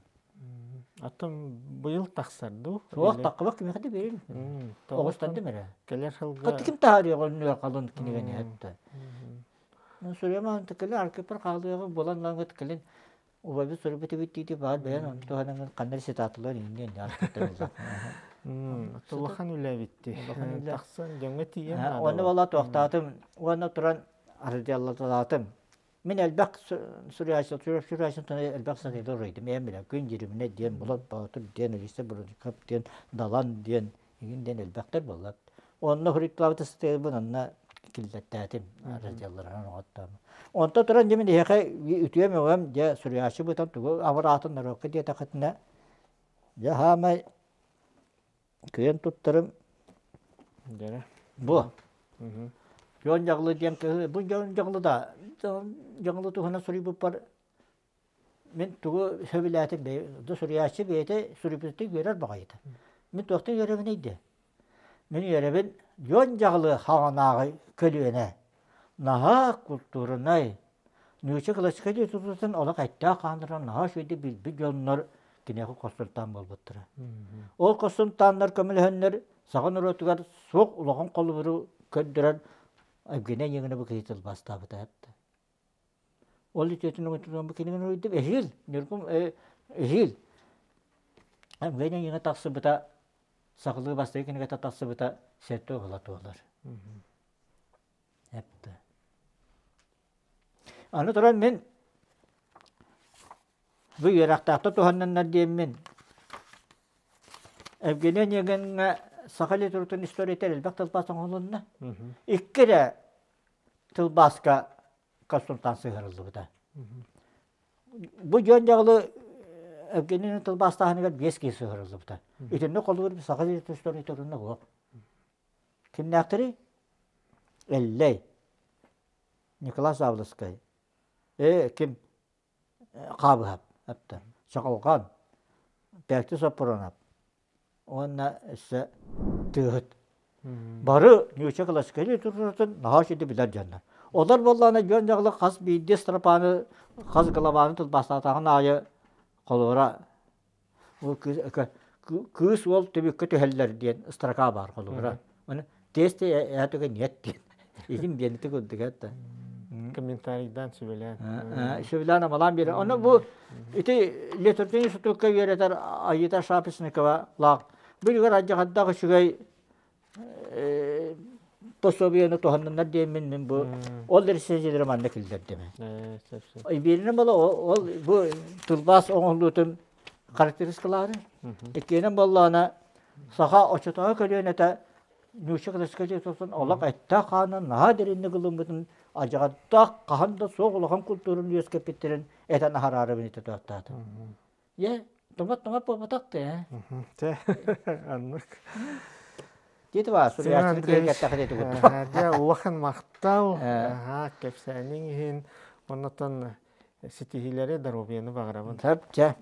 Speaker 1: Аттан быйыл тахсар дуу?
Speaker 2: Суох, таххыбах кимиэхэ да биэрин. Оҕустардым эрэ.
Speaker 1: Кэлэр сылга...
Speaker 2: Хатты ким таһаарыаҕа оннугар халын кинигэни этте. Суруйамаан кэлин аркыппар хаалыаҕы булан лаҥыт кэлин убайбыт суруйбут эбит диити баар бэйэн онту туһанан ханна цитаталар иҥниэн аркыттар.
Speaker 1: Улахан үлэ эбитти. Тахсан дьоҥҥо тиийэн.
Speaker 2: Онно буолла туохтаатым уонна туран арыдьаллаталаатым. Мин элбэх суруйааччы суруйааччы элбэх сатыылар уруйдум. Эм билэн Күн Дьириминэ диэн, Болот Боотур диэн, Алиса Броников диэн, Далан диэн, игин диэн элбэхтэр буоллар. Онно суруйталаабыт ыстатыйабын онно киллэртээтим раздельларынан оҥоттоом. Онто туран дьэ мин эһиэхэ үтүөм өҥөм дьэ суруйааччы бытан тугу абыраатын норуокка диэтэххитинэ дьэ хаамай кыйан туттарым бу Дьон Дьаҕылы диэн кыһы бу Дьон Дьаҕылы да Дьон Дьаҕылы туһунан суруйбуппар мин тугу сөбүлээтим бу суруйааччы бэйэтэ суруйбутуттан үөрэр баҕайыта. Мин туохтан үөрэбиний диэ? Мин үөрэбин Дьон Дьаҕылы хаҕанааҕы көлүөнэ наһаа култуурунай нуучча классическай литературатын олох эттээх хааннарын наһаа үчүгэйдик билбит дьоннор киниэхэ консультант буолбуттара. Ол консультаннар көмөлөһөннөр саха норуотугар суох улахан холобуру көрдөрөн Евгений Онегина бу киһи тылбаастаабыта эптэ. Ол үтүөтүн өҥөтүн бу кинигин уруйдум эһиил Ньургун эһиил Евгений Онегина тахсыбыта сахалыы бастакы кинигэтэ тахсыбыта сэттэ уола туолар. Эптэ. Аны туран мин бу үөрэхтээхтэр туһаннаннар диэммин Евгений Онегиҥҥа саха литературатын историята элбэх тылбаас оҥоһулунна. Икки эрэ тылбааска консультант сыһыарыллыбыта. Бу дьон дьаҕылы Евгений тылбаастааһыныгар биэс киһи сыһыарыллыбыта. Итинник холобур саха литературатын историятын суох. Кимнээхтэрий? Эллэй, Николай Савловскай, ким Хаабыһап, Чаҕылҕан, Пээкти Соппуруонап уонна өссө Тыаһыт. Бары нуучча классическай литературатын наһаа үчүгэй билэр дьоннор. Олор буоллаҕына дьон дьаҕылы хас биирдии стропаны, хас главаны тылбаастаатаҕын аайы холобура ол кыыс Кыыс уол түбүккэ түһэллэр диэн строка баар холобура. Оны тесте ээтэгэ нет диэн. Игин диэн ити курдук это.
Speaker 1: Комментарийдан сүбэлээн.
Speaker 2: Сүбэлээн амалаан биэрэр. Ону бу ити литературный институкка үөрэтэр Айыта Шапошникова лаах билигэр адьахаддаах үчүгэй пособиены туһанныннар диэммин мин бу ол рецензиялары манна киллэрдим. Бииринэн буола ол бу тылбаас оҥоһуллуутун характеристикалаары. Иккиэнэн буоллаҕына саха оччотооҕу көлүөнэтэ нуучча классикатын олох эттээх хаанынан наһаа дириҥник ылыммытын адьаҕаттаах хаһан да суох улахан культураны үөскэппиттэрин этэн аһараарыбын ити туохтаатым. Е, томат-томат буолбатах да.
Speaker 1: Те, аннык.
Speaker 2: Дит ба, суруйааччыны киэргэттэххэ дии курдук.
Speaker 1: Дьэ, улахан махтал. Аха, кэпсээниҥ иһин. Оннотон ситиһиилэри, доруобуйаны баҕарабын.
Speaker 2: Сөп, чэ.